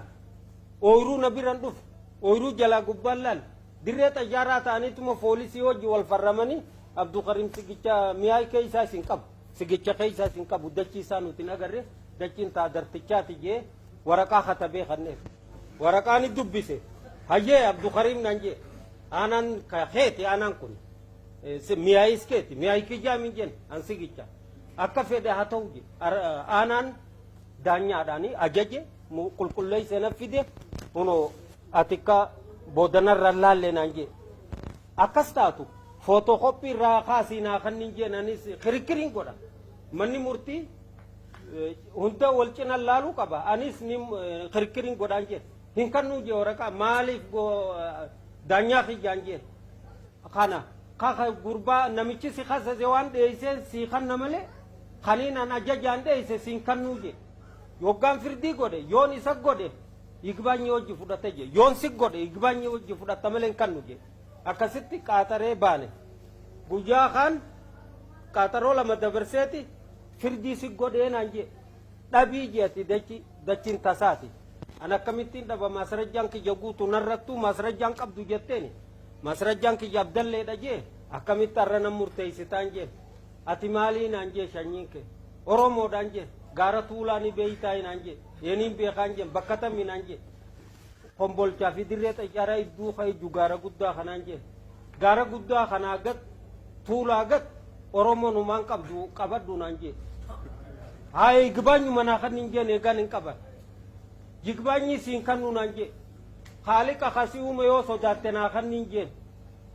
ooyiruu na biran dhufe. Ooyiruu jalaa gubbaan laal. Dirree Xayyaaraa ta'aniituma poolisii wajji wal farramanii Abdulkarim sigicha mi'aay keessaa isin qabu. Sigicha keessaa isin qabu, dachii isaa nuti hin agarre, dachiin taa dartichaati jee waraqaa katabee kanneef. Waraqaa ni dubbise. Hayyee Abdulkarim naan jee. Aanaan keeti, aanaan kun. Mi'aayis keeti, mi'aay kiyyaa min jeen an sigicha. Akka fedhe haa ta'u jee. Aanaan daanyaadhaani ajaje qulqulleessee na fide, kunoo ati akka boodanarra laalle naan jee. Akkas taatu footookoppii irraa kaasii naa kannin jeen, anis kirikiriin godha. Manni murtii hunda wal cina laaluu qaba. Anis ni kirikiriin godhaan jeen. Hin kannuu jee waraqaa, maaliif daanyaa kiyyaan jeen. Kana kaka gurbaa namichi si kasase waan dhiyeesseen si kanna malee kaniin an ajajaan dhiyeesse siin kannuu jee. Yoggaan firdii godhe yoon isa godhe yigbaanyi hojii fudhate jee. Yoon si godhe yigbaanyi hojii fudhatta malee hin kannu jee. Akkasitti qaaxaree baane. Guyyaa kaan qaaxaroo lama dabarseeti firdii si godhee naan jee. Dhabii jeeti, dachi dachiin tasaati. An akkamittiin dhaba? Maasrajjaan kiyya guutu narrattuu maasrajjaan qabdu jetteeni. Maasrajjaan kiyya Abdalleedha jee, akkamitti har'a nan murteessitaan jeen. Ati maalii naan jee, shanyiin kee? Oromoodhaan jee. Gaara Tuulaa ni beeytaa naan jee. Eeniin beekaan jeen. Bakka tammi naan jee. Kombolchaa fi Dirree Xayyaaraa idduu ka'e gaara guddaa kanaan jeen. Gaara guddaa kanaa gad Tuulaa gad Oromoon humaan qabdu qabadhu naan jee. Haa yigbaanyu manaa kan hin jeen, eegaan hin qaban. Yigbaanyi siin kannu naan jee. Haaliqa kasii uume yoo sodaatte naa kan hin jeen.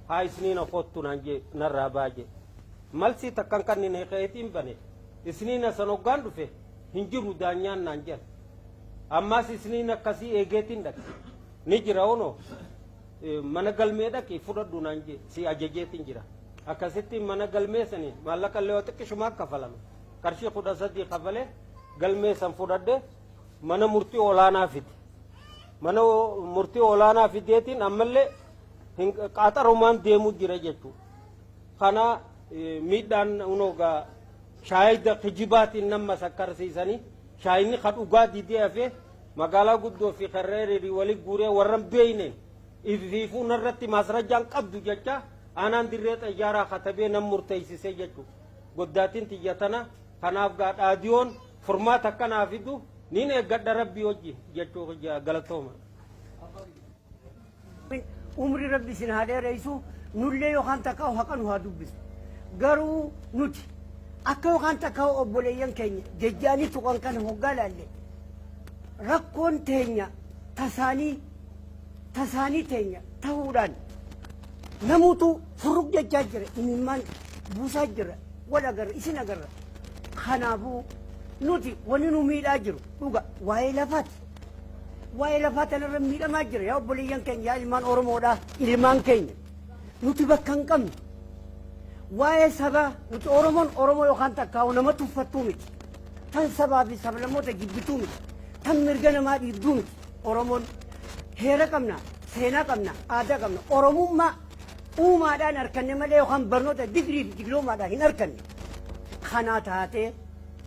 Haa isniina kottu naan jee, narraa baajee. Malsii takkan kan hin ka'eetiin bane. Isniina san hoggaan dhufe hin jiru daanyaan naan jedhan. Ammas isniin akkasii eegeetiin dhaqe. Ni jira, onoo mana galmee dhaqi fudhadhu naan jee, si ajajeetiin jira. Akkasitti mana galmee sanii maallaqa illee xiqqishumaa kafalame. Qarshii 13 kafalee galmee san fudhadhe, mana murtii olaanaa fide. Mana murtii olaanaa fideetiin ammallee qaaxarumaan deemuu jira jechuudha. Kana miidhaan unoogaa shaayida kijibaatiin nama sakkarsiisanii shaayinni ka dhugaa didee hafee magaalaa guddoo fi karreerii walii guuree warran beeyne ifiifuu narratti maasrajjaan qabdu jecha aanaan Dirree Xayyaaraa katabee nam murteessisee jechuudha. Goddaatiin tiyya tana kanaaf gaa dhaadiyoon furmaata akkanaa fidu niin eeggadha rabbii hojii jechuu galatooma. Umri rabbi isin haa dheeressu, nullee yookaan takka haqa nu haa dubbisu. Garuu nuti akka yookaan takka obboleeyyan keenya jejjaanii tuqan kana hoggaa laalle, rakkoon teenya tasaanii tasaanii teenya ta'uudhaan namuutu furruq jechaa jira, imimmaan buusaa jira, wal agarra, isin agarra. Kanaafuu nuti wanni nu miidhaa jiru dhuga waa'ee lafaati. Waa'ee lafaa tanarra miidhamaa jira, yaa obboleeyyan keenya, yaa ilmaan Oromoodhaa, ilmaan keenya. Nuti bakka hin qabnu. Waa'ee sabaa nuti Oromoon Oromoo yookaan takkaa'u nama tuffattuu miti. Tan sabaa fi sablammoota jibbituu miti. Tan mirga namaa dhiibduu miti. Oromoon heera qabna, seenaa qabna, aadaa qabna. Oromummaa uumaadhaan harkanne malee yookaan barnoota digirii fi diploomaadhaan hin harkanne. Kanaa taatee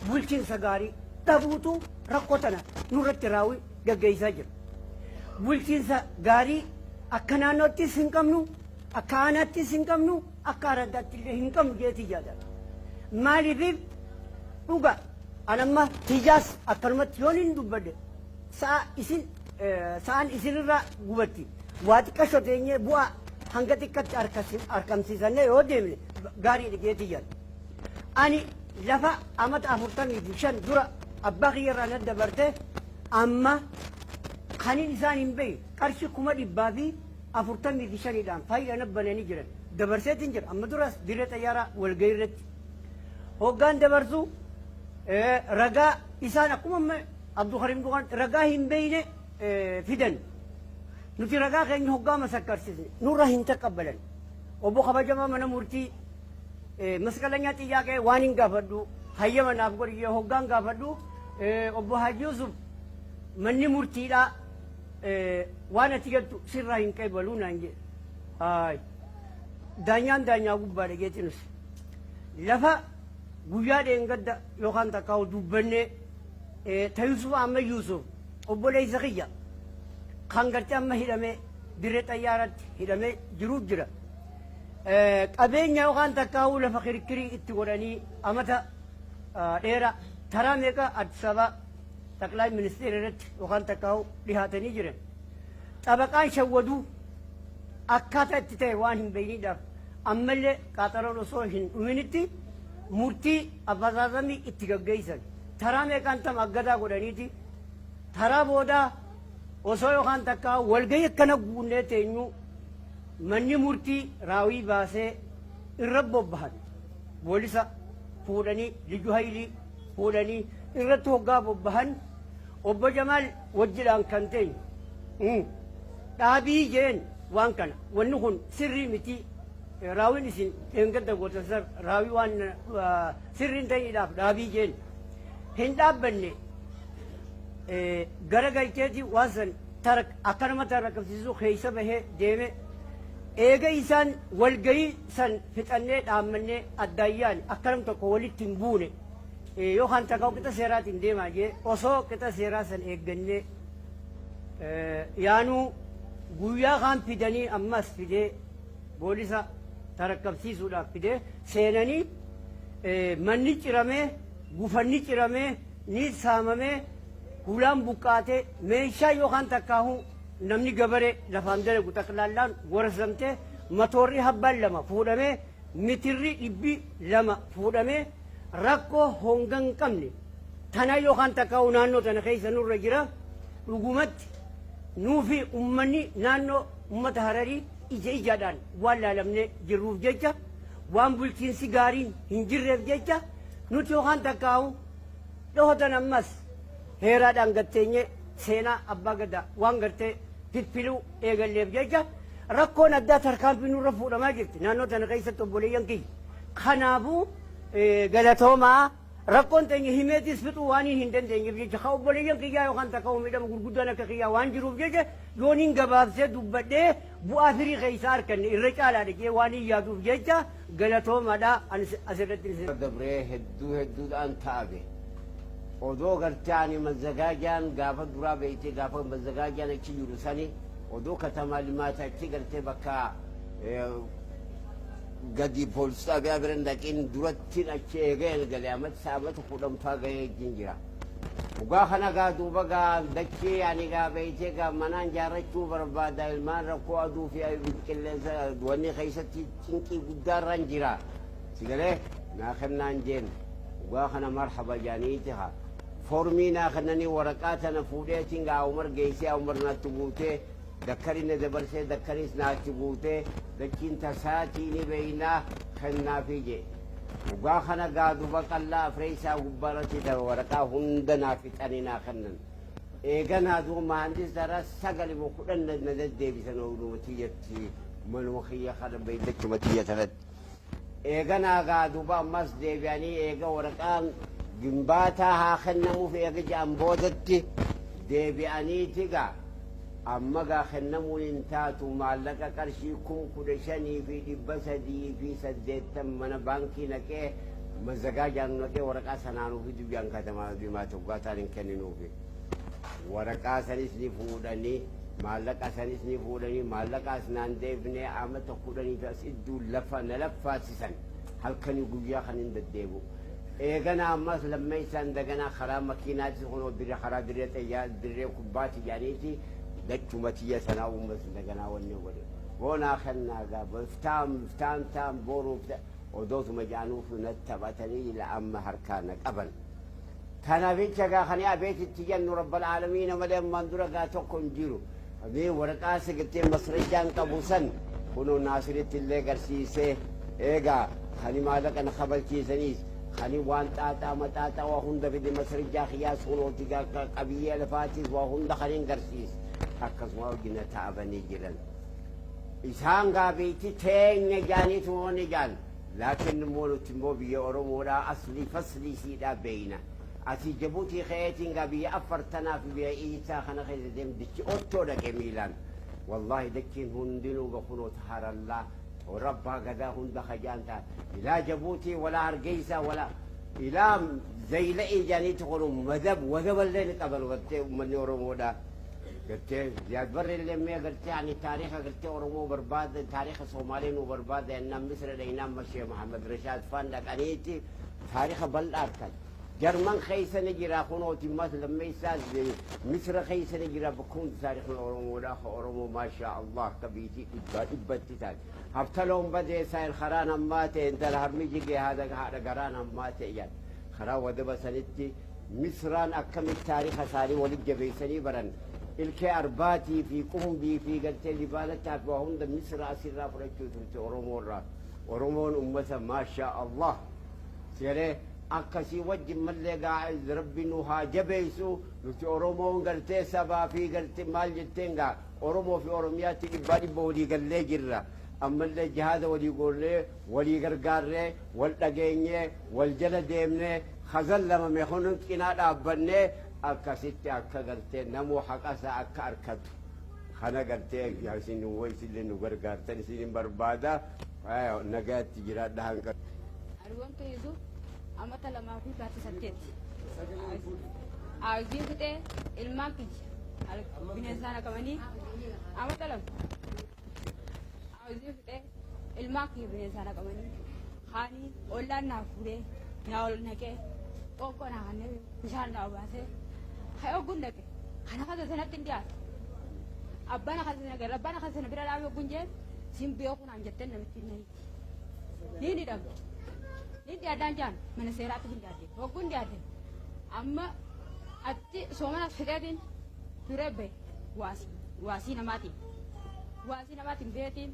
bulchiinsa gaarii dhabuutu rakkoo tana nurratti raawwii gaggeessaa jira. Bulchiinsa gaarii akka naannoottis hin qabnu, akka aanaattis hin qabnu, akka araddaatti illee hin qabnu jeetii yaada. Maaliif dhuga anamma tiyyaas akkanumatti yoon hin dubbadhe sa'a isin sa'aan isinirraa gubatti, waa xiqqasho teenyee bu'aa hanga xiqqatti harkamsiisannee yoo deemne gaariidha jeetii yaada. Ani lafa amata 45 dura abbaa kiyya irraa na dabarte, amma kanin isaan hin beeyin qarshii 145,000dhaan faayidaa na bananii jiran dabarseetiin jira. Amma duras Dirree Xayyaaraa walgahii irratti hoggaan dabarsu ragaa isaan akkuma amma Abdulkarim Duqaan ragaa hin beeyne. fidan. Nuti ragaa keenya hoggaa masakkarsisne nurra hin taqabbalan. Obbo kabajamaa mana murtii, masqalanyaa xiyyaaqee waan hin gaafadhu hayyama naaf godhi hoggaan gaafadhu, obbo Haji Yusuf manni murtiidhaa waan ati jettu sirraa hin qeebaluu naan jedhe. Haay. Daanyaan daanyaa gubbaadha jeetinus. Lafa guyyaa dheengadda yookaan takkaa dubbannee ta Yusuf Ahmed Yusuf obboleessa kiyya kan gartee amma hidhamee dirree xayyaaratti hidhamee jiruuf jira. Qabeenya yookaan takkaa'uu lafa kirkirii itti godhanii amata dheeraa taraa meeqa Addis Ababa xaqlaay ministeera irratti yookaan takkaa'uu dhihaatanii jiran. Xabaqaan shawwaduu akkaataa itti ta'e waan hin beekniidhaaf ammallee qaaxaroon osoo hin dhuminitti murtii abbazaazamii itti gaggeessan. Taraa meeqaan tam aggadaa godhaniiti taraa boodaa osoo yookaan takkaa walgahii akkana guunnee teenyu manni murtii raawii baasee irra bobbahan. Boolisa fuudhanii, Liju Haayilii fuudhanii irratti hoggaa bobbahan, obbo Jamaal wajjidhaan kan teenyu dhaabii jeen waan kana, wanni kun sirrii miti, raawiin isin dheengadda gootan san raawii waan sirrii hin ta'iniidhaaf dhaabii jeen. Hin dhaabbanne, gara galcheeti waan san akkanuma tarakabsiisuu keessa bahee deeme. Eega isaan walgahii san fixannee dhaammannee addaayyaan akkanam tokko walitti hin buune yookaan takka qixa seeraatiin deemaa jee osoo qixa seeraa san eeggannee yaanuu guyyaa kaan fidanii ammas fidee boolisa tarakkabsiisuudhaaf fidee seenanii manni ciramee, gufanni ciramee, ni saamamee, hulaan buqqaatee, meeshaa yookaan takkaahu namni gabaree lafaan dalagu xaqlaallaan warasamtee, matoorri habbaan lama fuudhamee, mitirri 200 fuudhamee, rakkoo honga hin qabne tana yookaan takkaahu naannoo tana keessa nurra jira. Dhugumatti nuufi ummanni naannoo ummata Hararii ija ijaadhaan waan laalamnee jirruuf jecha, waan bulchiinsi gaariin hin jirreef jecha, nuti yookaan takkaahu dhohotan ammas heeraadhaan gatteenyee seenaa abbaa gadaa waan gartee filfiluu eegalleef jecha rakkoon addaa tarkaanfii nurra fuudhamaa jirti naannoo tana keessatti, obboleeyyan kiyya. Kanaafuu galatoomaa. Rakkoon teenya himeetis fixuu waan hin dandeenyeef jecha, ka obboleeyyan kiyyaa yookaan takka miidhama gurguddaan akka kiyyaa waan jiruuf jecha, yooniin gabaabsee dubbadhee bu'aa firii keessaa arganne irra caalaadha jee waan hin yaaduuf jecha galatoomaadha asirratti. Dabree hedduu hedduudhaan ta'abe. Odoo gartee ani mazzagaajaan gaafa duraa beeytee, gaafa mazzagaajaan achi jiru sani, odoo katamaa limaata achi gartee bakka gadi poolis xaabiyaa bira dhaqin durattiin achi eegee galee amata saamata 10ffaa gahee wajjin jira. Dhugaa kana gaa duuba gaa dachee ani gaa beeytee gaa manaan jaarrachuu barbaada, ilmaan rakkoo aduu fi qilleensa wanni keessatti cinqii guddaarraan jira. Sigalee naa kennaan jeen, dhugaa kana marhaba jaaniiti haa. Foormii naa kennanii, waraqaa tana fuudheetiin gaa Umar geessee, Umar naatti guutee, dakkari na dabarsee, dakkaris naatti guutee, dachiin tasaatii ni beeynaa kennaafii jee. Dhugaa kana gaa duba qallaa afreessaa gubbaarratti waraqaa hunda naa fixanii naa kennan. Eeganaa duuba mahandis dara sagali moo 10 na deddeebisan ooluma tiyyatti manuma kiyya kana beeydachuma tiyya tanatti. Eeganaa gaa duuba ammas deebi'anii eega waraqaan gimbaataa haa kennamuuf eega jedhan boodatti deebi'aniiti gaa amma gaa kennamuun hin taatu, maallaqa qarshii 15,380 mana baankii naqee mazagaajaan naqee waraqaa sanaanuu fi duyyaan katamaa diimaa hoggaa ta'an hin kenninuufi. Waraqaa sanis ni fuudhanii, maallaqa sanis ni fuudhanii, maallaqa as naan deebinee amata 10 fi as idduu lafa na laffaasisan halkanii guyyaa kan hin deddeebi'u. Eegana ammas lammeessaan daganaa karaa makiinaatis kunoo dirree karaa dirree xayyaa dirree kubbaati jedhaniiti dachuma tiyya sanaa uummas daganaa wanni godhe. Boonaa kennaa gaa iftaan iftaan taan booruu odootuma jedhanuuf natti taphatanii ila amma harkaa na qaban. Kanaaf jecha gaa kan abeetitti jennu rabbal aalamiina malee ammaan dura gaa tokko hin jiru. Mee waraqaa sigattee masrajaan qabu san kunoo Naasiritti illee garsiisee, eegaa kan maallaqa na kabalchiisaniis Kani waan xaaxaa maxaaxaa waa hunda fide masrijaa kiyyaas kunooti qabiyyee lafaatiis waa hunda kaniin garsiis akkasuma wajjina taa'abanii jiran. Isaan gaabiitti teenya jaaniitu ni jaan. Laakiin immoo nuti immoo biyya Oromoodhaa aslii faslii siidhaa beeyna. Asii Jabuutii ka'eetiin gaa biyya Affartanaa fi biyya Iisaa kana keessa deem dichi ottoo dhaqe miilaan. Wallaahi dachiin hundinuu ga kunoo taharallaa rabbaa gadaa hunda kajaan ta'a. Ilaa Jabuutii walaa Hargeysaa walaa ilaa Zayla'ii jaaniitti kunu madab wadaballee ni qaban gartee uummanni Oromoodhaa. Gartee Ziyaad Barre illee mee gartee ani taariika gartee Oromoo barbaada taariika Somaalee nu barbaada jennaan Misra dhaynaan Mashee Muhammad Rashaad faan dhaqaniiti taariika bal'aa arkan. Jarman keessa ni jira kunooti mas lammeessaa Misra keessa ni jira bakka hundi taariikni Oromoodhaa ka Oromoo maashaa Allah akka biitii dhibbaa dhibbatti taate. Habtaloon badee saayil karaan hammaa ta'e intala harmi jigee haadha garaan hammaa ta'e jedhan. Karaa wadaba sanitti Misraan akkamitti taariika isaanii walitti jabeessanii baran. Ilkee arbaatii fi qumbii fi gartee libaanataa fi waa hunda Misra asirraa fudhachuu turte Oromoorraa. Oromoon ummata maashaa Allah. Sigalee akkasii wajjin mallee gaa Rabbi nu haa jabeessu nuti Oromoon gartee sabaa fi gartee maal jetteen gaa Oromoo fi Oromiyaatti dhibbaa dhibba walii gallee jirra. Ammallee jihaada walii goollee walii gargaarree wal dhageenyee wal jala deemnee khazallamame kun cinaa dhaabbannee akkasitti akka gartee namuu haqasa akka arkatu. Kana gartee isin isillee nu gargaartan isin hin barbaada. Nagaatti jiraadha hanqa. Argoomtu Yusuf amata 2 fi baatii 8. Aawuzii fixee ilmaan kiyya bineensaan qabanii amata 2. Aawuzii fixee ilmaan kiyya bineensaan qabanii kaanii ollaan naa fuudhee naa ol naqee qoqqoo naa kannee bishaan naa obaasee hayoo ogguun dhaqe kana kasa sanatti hin dhiyaatu. Abbaan akkas sana gara abbaan akkas sana bira dhaabee ogguun jeen sin beeku naan jetteen namitti hin hiiti. Ni hidhamte. Ni dhiyaadhaan jaan mana seeraatti hin dhiyaate. Ogguun dhiyaate amma achi soomana fixeetiin turee bahe waasii namaatiin. Waasii namaatiin beetiin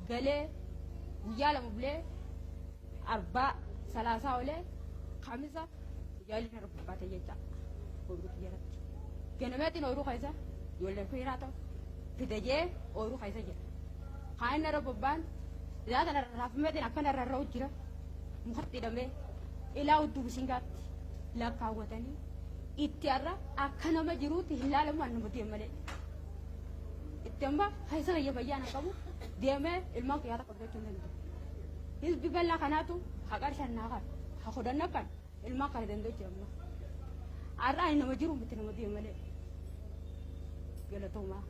galee guyyaa 2 bulee arbaa salaasaa olee kamisa guyyaa na rubbaate jecha ooyiruu kiyyaratti. Ganameetiin ooyiruu keessa ijoolleen fiiraa ta'u fidajee ooyiruu keessa jira. Kaan inni irra bobba'an ilaa kana rarraafameetiin akkana rarra'u jira. Mukatti hidhamee ilaa hudduu bisingaatti lakkaawwatanii itti har'a akka nama jiruutti hin laalamu an nama deem malee. Itti amma keessa kiyya fayyaa nan qabu deemee ilmaan kiyyaa takka bitachuu hin danda'u. Hizbi bal'aa kanaatu haqa shannaa kan ha 10 kan ilmaan kana danda'u jira amma. Har'a ani nama jiru miti nama deem malee. Galatoomaa.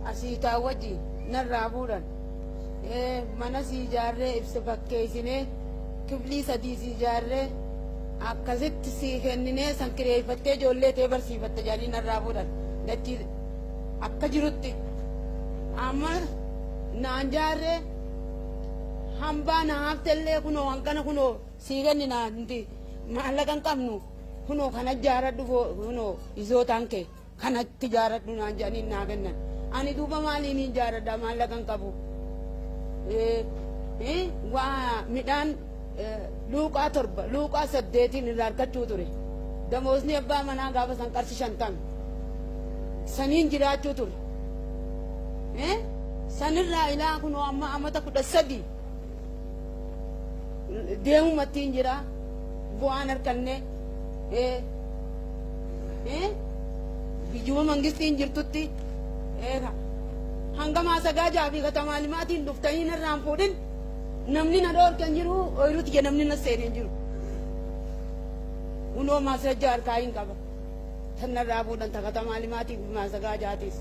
Asiitaa wajji narraa fuudhan. Mana sii ijaarree ibsa fakkeessinee kiflii sadii sii ijaarree akkasitti sii kenninee san kireeffattee ijoollee tee barsiifatte jedhanii narraa fuudhan. Dachii akka jirutti amma naan jaarree hambaa na haftellee kunoo hangana kunoo sii kenninaa nuti maallaqa hin qabnu kunoo kana jaaradhu kunoo izootaan kee kanatti jaaradhu naan jedhanii naa kennan. Ani duuba maaliin hin jaaradha maallaqa hin qabu. Waa midhaan luuqaa 7 luuqaa 8n irraa argachuu ture. Damoosni abbaa manaa gaafa san qarshi 50. Saniin jiraachuu ture. Sanirraa ilaa kunoo amma amata 13 deemumattiin jira bu'aan harkanne biyyuma mangistiin jirtutti hanga maasagaa jaafi katamaa limaatiin dhuftanii narraan fuudhin namni na dhoorke hin jiru ooyiruuti je namni na seene hin jiru. Kunoo maasrajja harkaa hin qaba. Tan narraa fuudhan ta katamaa limaatii fi maasagaa jaatis.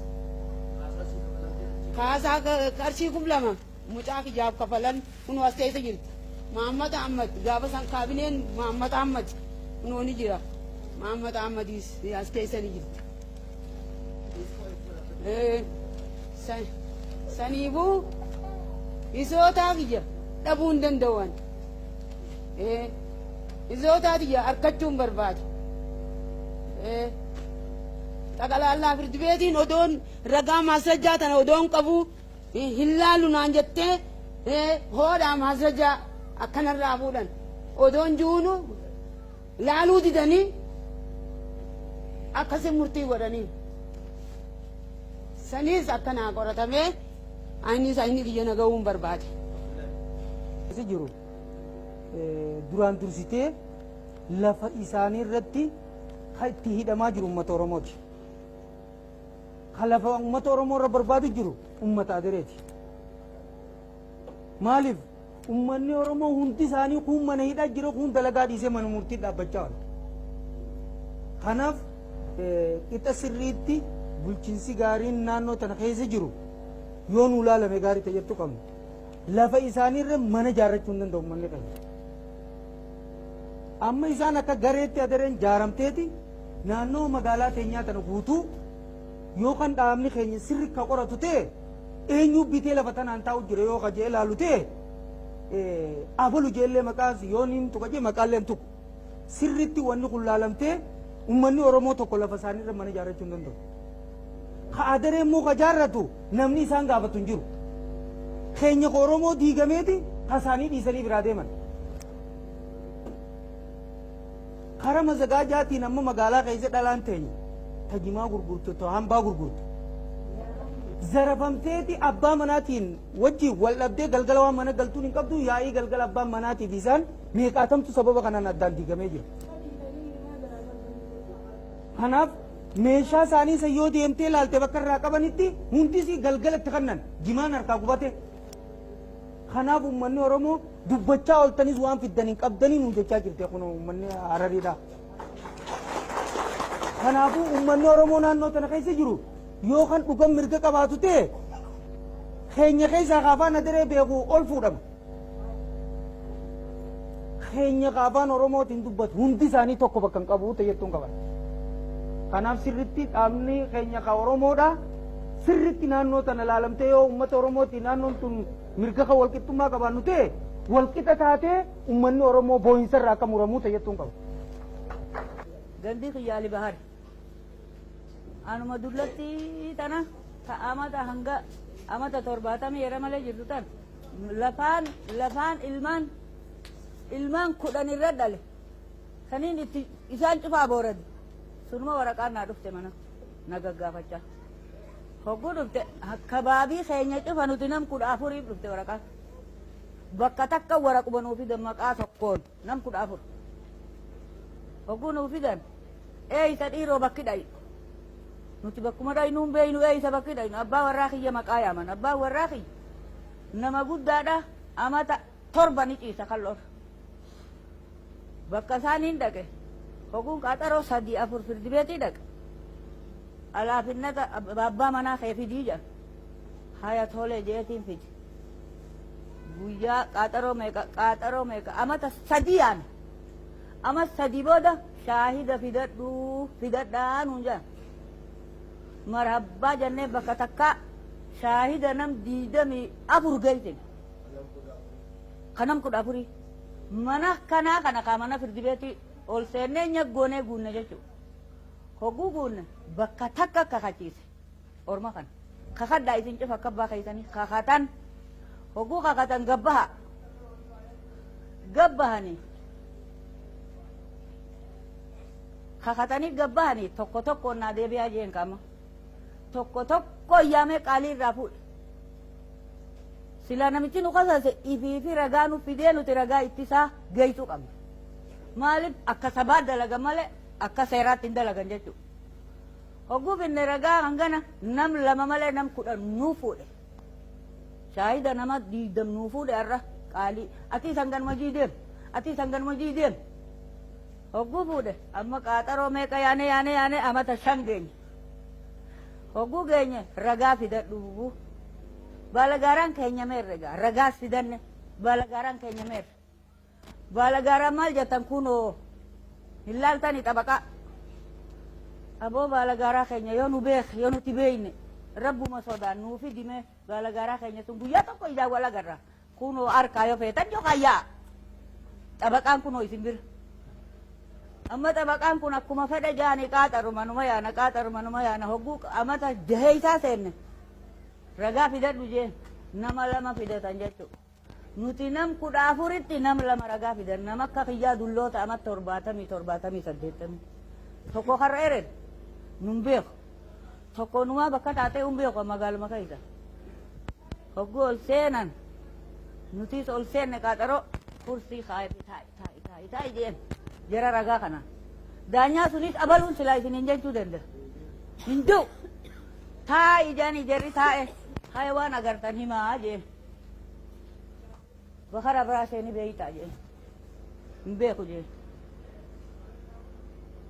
Kaasaa qarshii 2000 mucaa kiyyaaf kafalan kunoo as keessa jirti. Mahammad Ahmad gaafa san kaabineen Mahammad Ahmad kunoo ni jira. Mahammad Ahmadis as keessa ni jirti. Saniifuu isootaa kiyya dhabuu hin danda'u. Isootaa kiyya harkachuu hin barbaadu. Xaqalaallaa firdi beetiin odoon ragaa maasrajjaa tana odoon qabu hin laalu naan jettee Hoodhaa maasrajaa akkanarraa fuudhan odoon juunu laaluu didanii akkasi murtii godhanii. Saniis akkanaa qoratamee anis ayni kiyya na ga'uun barbaade. Keessa jiru duraan dursitee lafa isaanii irratti kan itti hidhamaa jiru uummata Oromooti. Kan lafa uummata Oromoo irra barbaadu jiru uummata Adereeti. Maaliif uummanni Oromoo hundi isaanii kun mana hidhaa jira, kun dalagaa dhiisee mana murtii dhaabbachaa oola. Kanaaf qixa sirriitti bulchiinsi gaariin naannoo tana keessa jiru yoo nu ilaalame gaarii ta'e jettu qabna. Lafa isaaniirra mana ijaarrachuu hin danda'u uummanni keenya. Amma isaan akka gareetti Adareen jaaramteeti naannoo magaalaa teenyaa tana guutuu yoo kan dhaabni keenya sirri ka qoratu ta'e, eenyu bitee lafa tanaan taa'u jira yoo ka jee ilaalu ta'e, abalu jeellee maqaas yoo niin tuqa jee maqaallee hin tuqu. Sirritti wanni kun laalamtee uummanni Oromoo tokko lafa isaaniirra mana ijaarrachuu hin danda'u. Ka Adaree immoo ka jaarratu namni isaan gaafatu hin jiru. Keenya ka Oromoo diigameeti ka isaanii dhiisanii biraa deeman. Kara mazagaajaatiin amma magaalaa keessa dhalaan teenya ta jimaa gurgurtu, ta hambaa gurgurtu. Zarafamteeti abbaa manaatiin wajjin wal dhabdee galgala waan mana galtuun hin qabdu, yaa'ii galgala abbaan manaatiif isaan meeqaatamtu sababa kanaan addaan diigamee jira. Kanaaf meeshaa isaanii isa yoo deemtee ilaalte bakka irraa qabanitti hundis galgalatti kannan jimaan harkaa gubate. Kanaaf uummanni Oromoo dubbachaa ooltanis waan fiddan hin qabdanii nuun jechaa jirte kun uummanni Harariidha. Kanaafuu uummanni Oromoo naannoo tana keessa jiru yoo kan dhugan mirga qabaatu ta'e, keenya keessaa kaafaan Adaree beeku ol fuudhama. Keenya kaafaan Oromootiin dubbatu hundi isaanii tokko bakka hin qabu ta'e jettuun qaban. Kanaaf sirritti dhaabni keenya ka Oromoodha. Sirritti naannoo tana ilaalamtee yoo uummata Oromootiin naannoon tun mirga kan walqixxummaa qabaannu ta'e, walqixa taatee uummanni Oromoo boo'insa irraa akka muramuu ta'e jettuun qaba. Gandii kiyyaali bahari. Anuma dullatti tana ta amata hanga amata 70 yera malee jirtu tan lafaan ilmaan 10 irra dhale saniin itti isaan cufaa booradi sunuma waraqaan naa dhufte mana na gaggaafachaa. Hogguu dhufte akkabaabii keenya cufa nuti nam 14f dhufte waraqaan. Bakka takka waraquma nuu fidan maqaa tokkoon nam 14. Hogguu nuu fidan eeysa dhiiroo bakki dhayi. Nuti bakkuma dhaynuun beeynu, eeysa bakki dhaynu. Abbaa warraa kiyya maqaa yaaman. Abbaan warraa kiyya nama guddaadha, amata 7 ni ciisa kal'oorra. Bakka isaaniin dhaqe hogguun qaaxaroo sadii afur firdi beetii dhaqe. Alaafinnata abbaa manaa kee fidii jedha. Haya tole jeetiin fidi. Guyyaa qaaxaroo meeqa, qaaxaroo meeqa, amata 3 yaame. Ama 3 booda shaahida fidadhuu fidadhaa nuun jedhan. Marhabbaa jennee bakka takkaa shaahida nam 24 geessine. Kanam 14. Mana kanaa kana kaa mana firdi beetii ol seennee nyaggoonee guunne jechuudha. Hogguu guunne bakka takka kakachiise. Orma kana. Kakadhaa isin cufa akka abbaa keessanii kakatan. Hogguu kakatan gabbaha. Gabbahanii. Kakatanii gabbahanii tokko tokkoon naa deebi'aa jeen kaama. Tokko tokko yaamee qaalii irraa fuudhe. Silaa namichi nu kasase ifii fi ragaa nu fidee nuti ragaa ittisaa geessuu qabna. Maaliif akka sabaa dalagan malee akka seeraatti hin dalagan jechuudha. Hogguu finne ragaa hangana nam lama malee nam 10 nuu fuudhe. Shaahida nama 20 nuu fuudhe har'a qaalii. Ati hanganuma jiideem. Ati hanganuma jiideem. Hogguu fuudhe amma qaaxaroo meeqa yaane yaane yaane amata 5 geenye. Hogguu geenye ragaa fidadhu. Baalagaaraan keenya meerre gaa ragaas fidanne, baalagaaraan keenya meerre. Baalagaaraan maal jettan kunoo hin laaltani xabaqaa. Aboo baalagaaraa keenya yoo nu beek yoo nuti beeyne rabbuma sodaan nuu fidime baalagaaraa keenya sun guyyaa tokko ijaan wal agarra. Kunoo harkaa yoo feetan yookaan yaa'a. Xabaqaan kunoo isin bira. Amma xabaqaan kun akkuma fedhe jaani qaaxaruma numa yaana, qaaxaruma numa yaana. Hogguu amata jaheeysaa seenne ragaa fidadhu jeen nama lama fidatan jechuudha. Nuti nam 14tti nam lama ragaa fidan, nama akka kiyyaa dulloota ama 70, 70, 80. Tokko karra eren nun beeku. Tokko numaa bakka taatee hin beeku magaaluma keessa. Hogguu ol seenan, nutis ol seenne, qaaxaroo kursii kaa'ee taa'i taa'i taa'i taa'i jeen jara ragaa kana. Daanyaa sunis abaluun silaa isin hin jechuu danda'a. Hin jiru. Taa'i jedhanii jarri taa'e, haya, waan agartan himaa jeen. Bakara biraa seeni beeytaa jeen. Hin beeku jeen.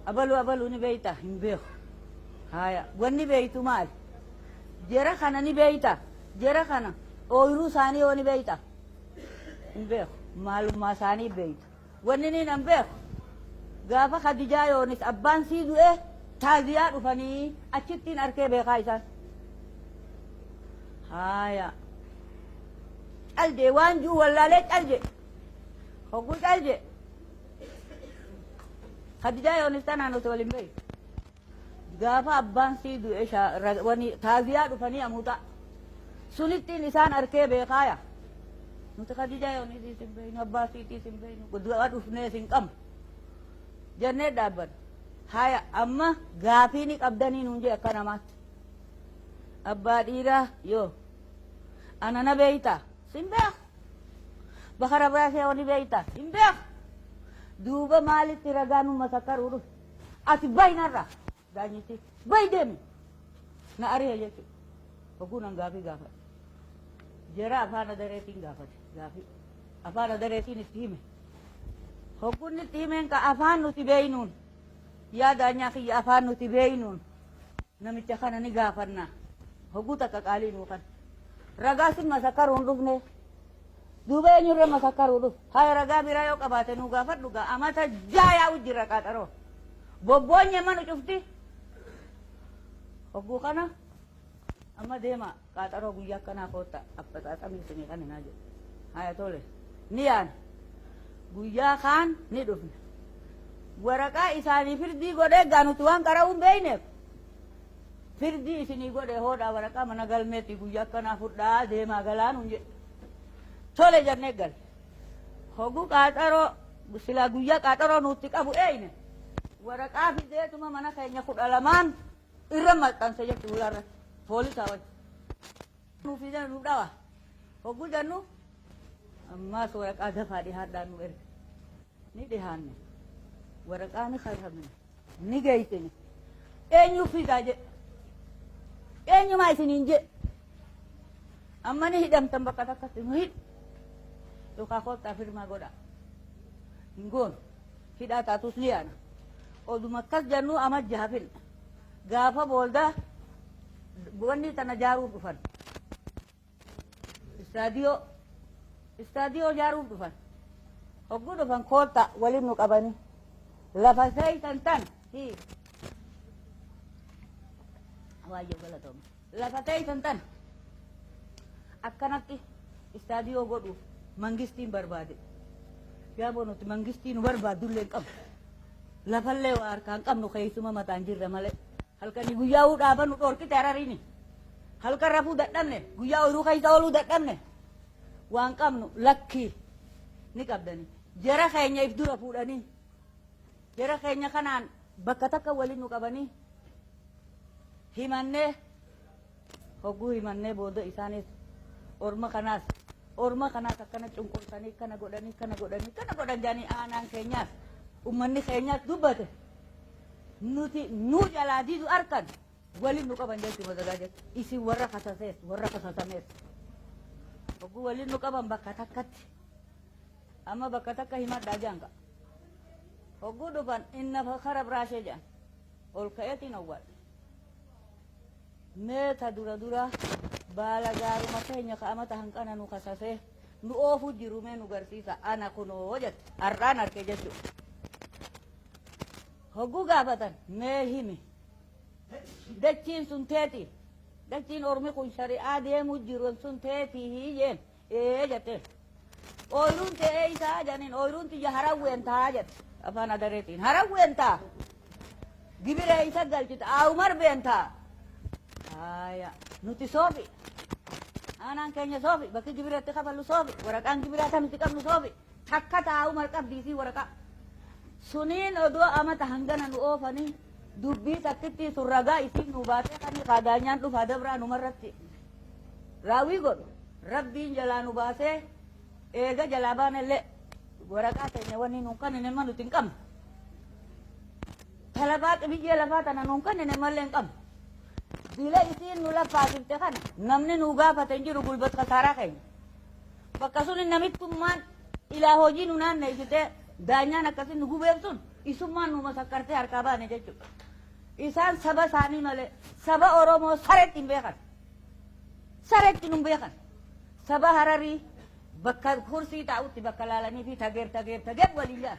Abaluu abaluu ni beeytaa? Hin beeku. Haya, wanni beeytu maali? Jara kana ni beeytaa? Jara kana ooyiruu isaanii yoo ni beeytaa? Hin beeku. Maalummaa isaanii beeyta? Wanni ni nan beeku. Gaafa Khadijaa Yoonis abbaan sii du'e taaziyaa dhufanii achittiin arkee beekaa isaan. Haya. Calje waan jiru wallaalee calje. Hogguu calje. Khadijaa Yoonis tanaan nuti waliin beeku. Gaafa abbaan sii du'e wani taaziyaa dhufanii amuuxa. Sunittiin isaan arkee beekaaya. Nuti Khadijaa Yoonis hin beeknu, abbaa siitis hin beeknu, du'a dhufnees hin qabnu. Jennee dhaabban. Haya, amma gaafii ni qabdanii nuun jee akka namaatti. Abbaa dhiiraa yoo ana na beeytaa? Sin beeku. Bakara baasee ni beeytaa? Hin beeku. Duuba maalitti ragaa nu masakkaruu dhufe? Ati bayi narraa, daanyichi bayi, deemi, na ari'e jechuudha. Hogguu nan gaafii gaafadhe. Jara afaan adareetiin gaafate gaafii. Afaan adareetiin itti hime. Hogguun itti himeen ka afaan nuti beeynuun, yaa daanyaa kiyya, afaan nuti beeynuun namicha kana ni gaafanna. Hogguu takka qaalii nuu kan. Ragaa sin masakkaruu hin dhufne. Duuba eenyurra masakkaruu dhufe? Haya, ragaa biraa yoo qabaate nuu gaafadhu gaa, amata jaa yaa'u jira qaaxaroo. Bobboonye manu cufti. Hogguu kana amma deema, qaaxaroo guyyaa akkanaa kootta, affaxaaxamii isinii kan hinaa jedhu. Haya, tole. Ni yaana. Guyyaa kaan ni dhufne. Waraqaa isaanii firdii godhee gaa, nuti waan qara'uu hin beekneef. Firdii isinii godhe, hoodhaa waraqaa mana galmeetti guyyaa akkanaa fudhaa deemaa galaa nuun jedhe. Tole jennee galle. Hogguu qaaxaroo silaa guyyaa qaaxaroo nutti qabu eeyne. Waraqaa fideetuma mana keenya 12n irra maxxanse jechuudha ulaarratti. Poolisaa wajji. Nuu fidan nu dhawa. Hogguu jennu ammaas waraqaa dafaa dhihaadhaa nu erge. Ni dhihaanne. Waraqaa ni katabne. Ni geessine. Eenyu fidaa jedhe. Eenyumaa isiniin jedhe. Amma ni hidhamtan, bakka takkatti nu hidhu. Yookaan koottaa firmaa godhaa. Hin goonu. Hidhaa taatus ni yaana. Oduma akkas jennu ama jaha finna. Gaafa booldaa wanni tana jaaruuf dhufan. Istaadiyoo jaaruuf dhufan. Hogguu dhufan koottaa waliin nu qabanii. Lafa seeysan tan. Waayyoo galatooma. Lafa teeysan tan akkanatti istaadiyoo godhuuf mangistiin barbaade. Yaaboo, nuti mangistii nu barbaadullee hin qabnu. Lafallee waa harkaan qabnu, keessuma mataan jirra malee. Halkanii guyyaa uu dhaabannu dhorkite Harariini. Halkan rafuu dadhabne, guyyaa ooyiruu keessa ooluu dadhabne. Waan qabnu lakkii ni qabdani. Jara keenya if dura fuudhanii, jara keenya kanaan bakka takka waliin nu qabanii himannee, hogguu himannee booda isaanis orma kanaas akkana cunqursanii, kana godhanii, kana godhanii, kana godhan jedhanii aanaan keenyaas ummanni keenyaas dubbate, nuti nu jalaa didu arkan waliin nu qaban jechuudha. Mazagaa jechuudha isin warra kasasees warra kasasamees hogguu waliin nu qaban bakka takkatti, amma bakka takka himadhaa jaanka. Hogguu dhufan inna kara biraashee jedhan, ol ka'eetiin owwaadha. Mee ta dura dura baala gaaruma keenya ka amata hanqana nu kasasee nu oofu jiru mee nu garsiisa, ana kunoo jette, har'aan arke jechuudha. Hogguu gaafatan, mee himi, dachiin sun teeti, dachiin ormi kun shari'aa deemu jiru sun teetii jeen, ee jette. Ooyiruun ta'ee isaa jedhaniin, ooyiruun tiyya harawween taa jette, afaan adareetiin harawween taa. Gibira isa galchite aawumar beentaa. Haya, nuti soofi. Aanaan keenya soofi, bakki gibira itti kafallu soofi, waraqaan gibiraa kan nuti qabnu soofi, takka taa'u malqabdii fi waraqaa. Suniin odoo amata hangana nu oofanii dubbii takkittii sun ragaa isiin nu baatee kanii kaadaanyaan dhufaa dabraa numarratti raawwii godhu. Rabbiin jalaa nu baasee eega jalaa baanellee waraqaa teenya wanni nuun kannine ma nuti hin qabnu. Talabaa biyyee lafaa tana nuun kannine mallee hin qabnu. Dila isiin nu laffaasifte kana namni nu gaafate hin jiru gulbat kasaaraa keenya. Bakka sun namittummaan ilaa hojii nu naanneessitee daanyaan akkasii nu gubeef sun isummaan nu masakkartee harkaa baane jechuudha. Isaan saba isaanii malee saba Oromoo sareetti hin beekan. Sareetti nu hin beekan. Saba Hararii bakka kursii taa'utti bakka laalanii fi tageer tageer tageer waliin ja'a.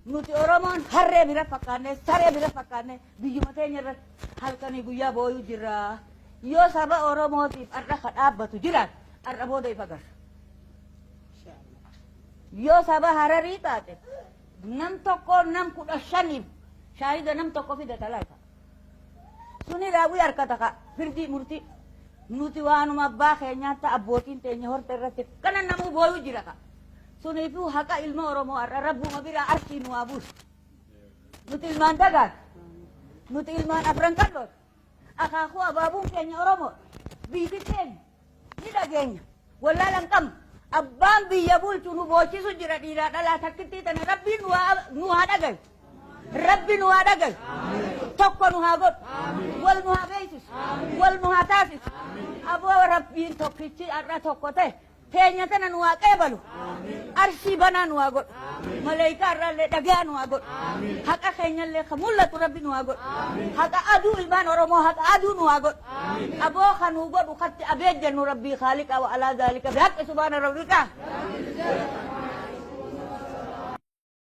Nuti Oromoon harree bira fakkaannee saree bira fakkaannee biyyuma teenya irratti halkanii guyyaa booyuu jirra. Yoo saba Oromootiif har'a ka dhaabbatu jiraate har'a booda ifa agarra. Yoo saba Hararii taate nam tokko nam 15f shaahida nam tokko fida talaata. Suni raawwii harka taka firdii murtii. Nuti waanuma abbaa keenyaatti abbootiin teenya horte irratti kana namuu booyuu jira ka. Suniifuu haqa ilma Oromoo har'a rabbuma biraa arshii nu haa buusu. Nuti ilmaan dagaati. Nuti ilmaan afran qallooti. Akaakuu abaabuun keenya Oromoo biyyi keenya ni dhageenya. Wallaala hin qabnu. Abbaan biyya bulchu nu boochisu jira dhiiraa dhalaa takkittii tana rabbiin nu haa dhagayu. Rabbi nu haa dhagayu. Tokko nu haa godhu. Wal nu haa beeksisu. Wal nu haa taasisu. Aboo rabbiin tokkichi har'a tokko ta'e teenya tana nu haa qeebalu. Arshii banaa nu haa godhu. Maleeyikaa irraallee dhagaa nu haa godhu. Haqa keenyallee kan mul'atu rabbi nu haa godhu. Haqa aduu ilmaan Oromoo haqa aduu nu haa godhu. Aboo kan nu godhu katti abeet jennu rabbii khaaliqa wa alaa zaalika bihaqqi subhaana rabbika.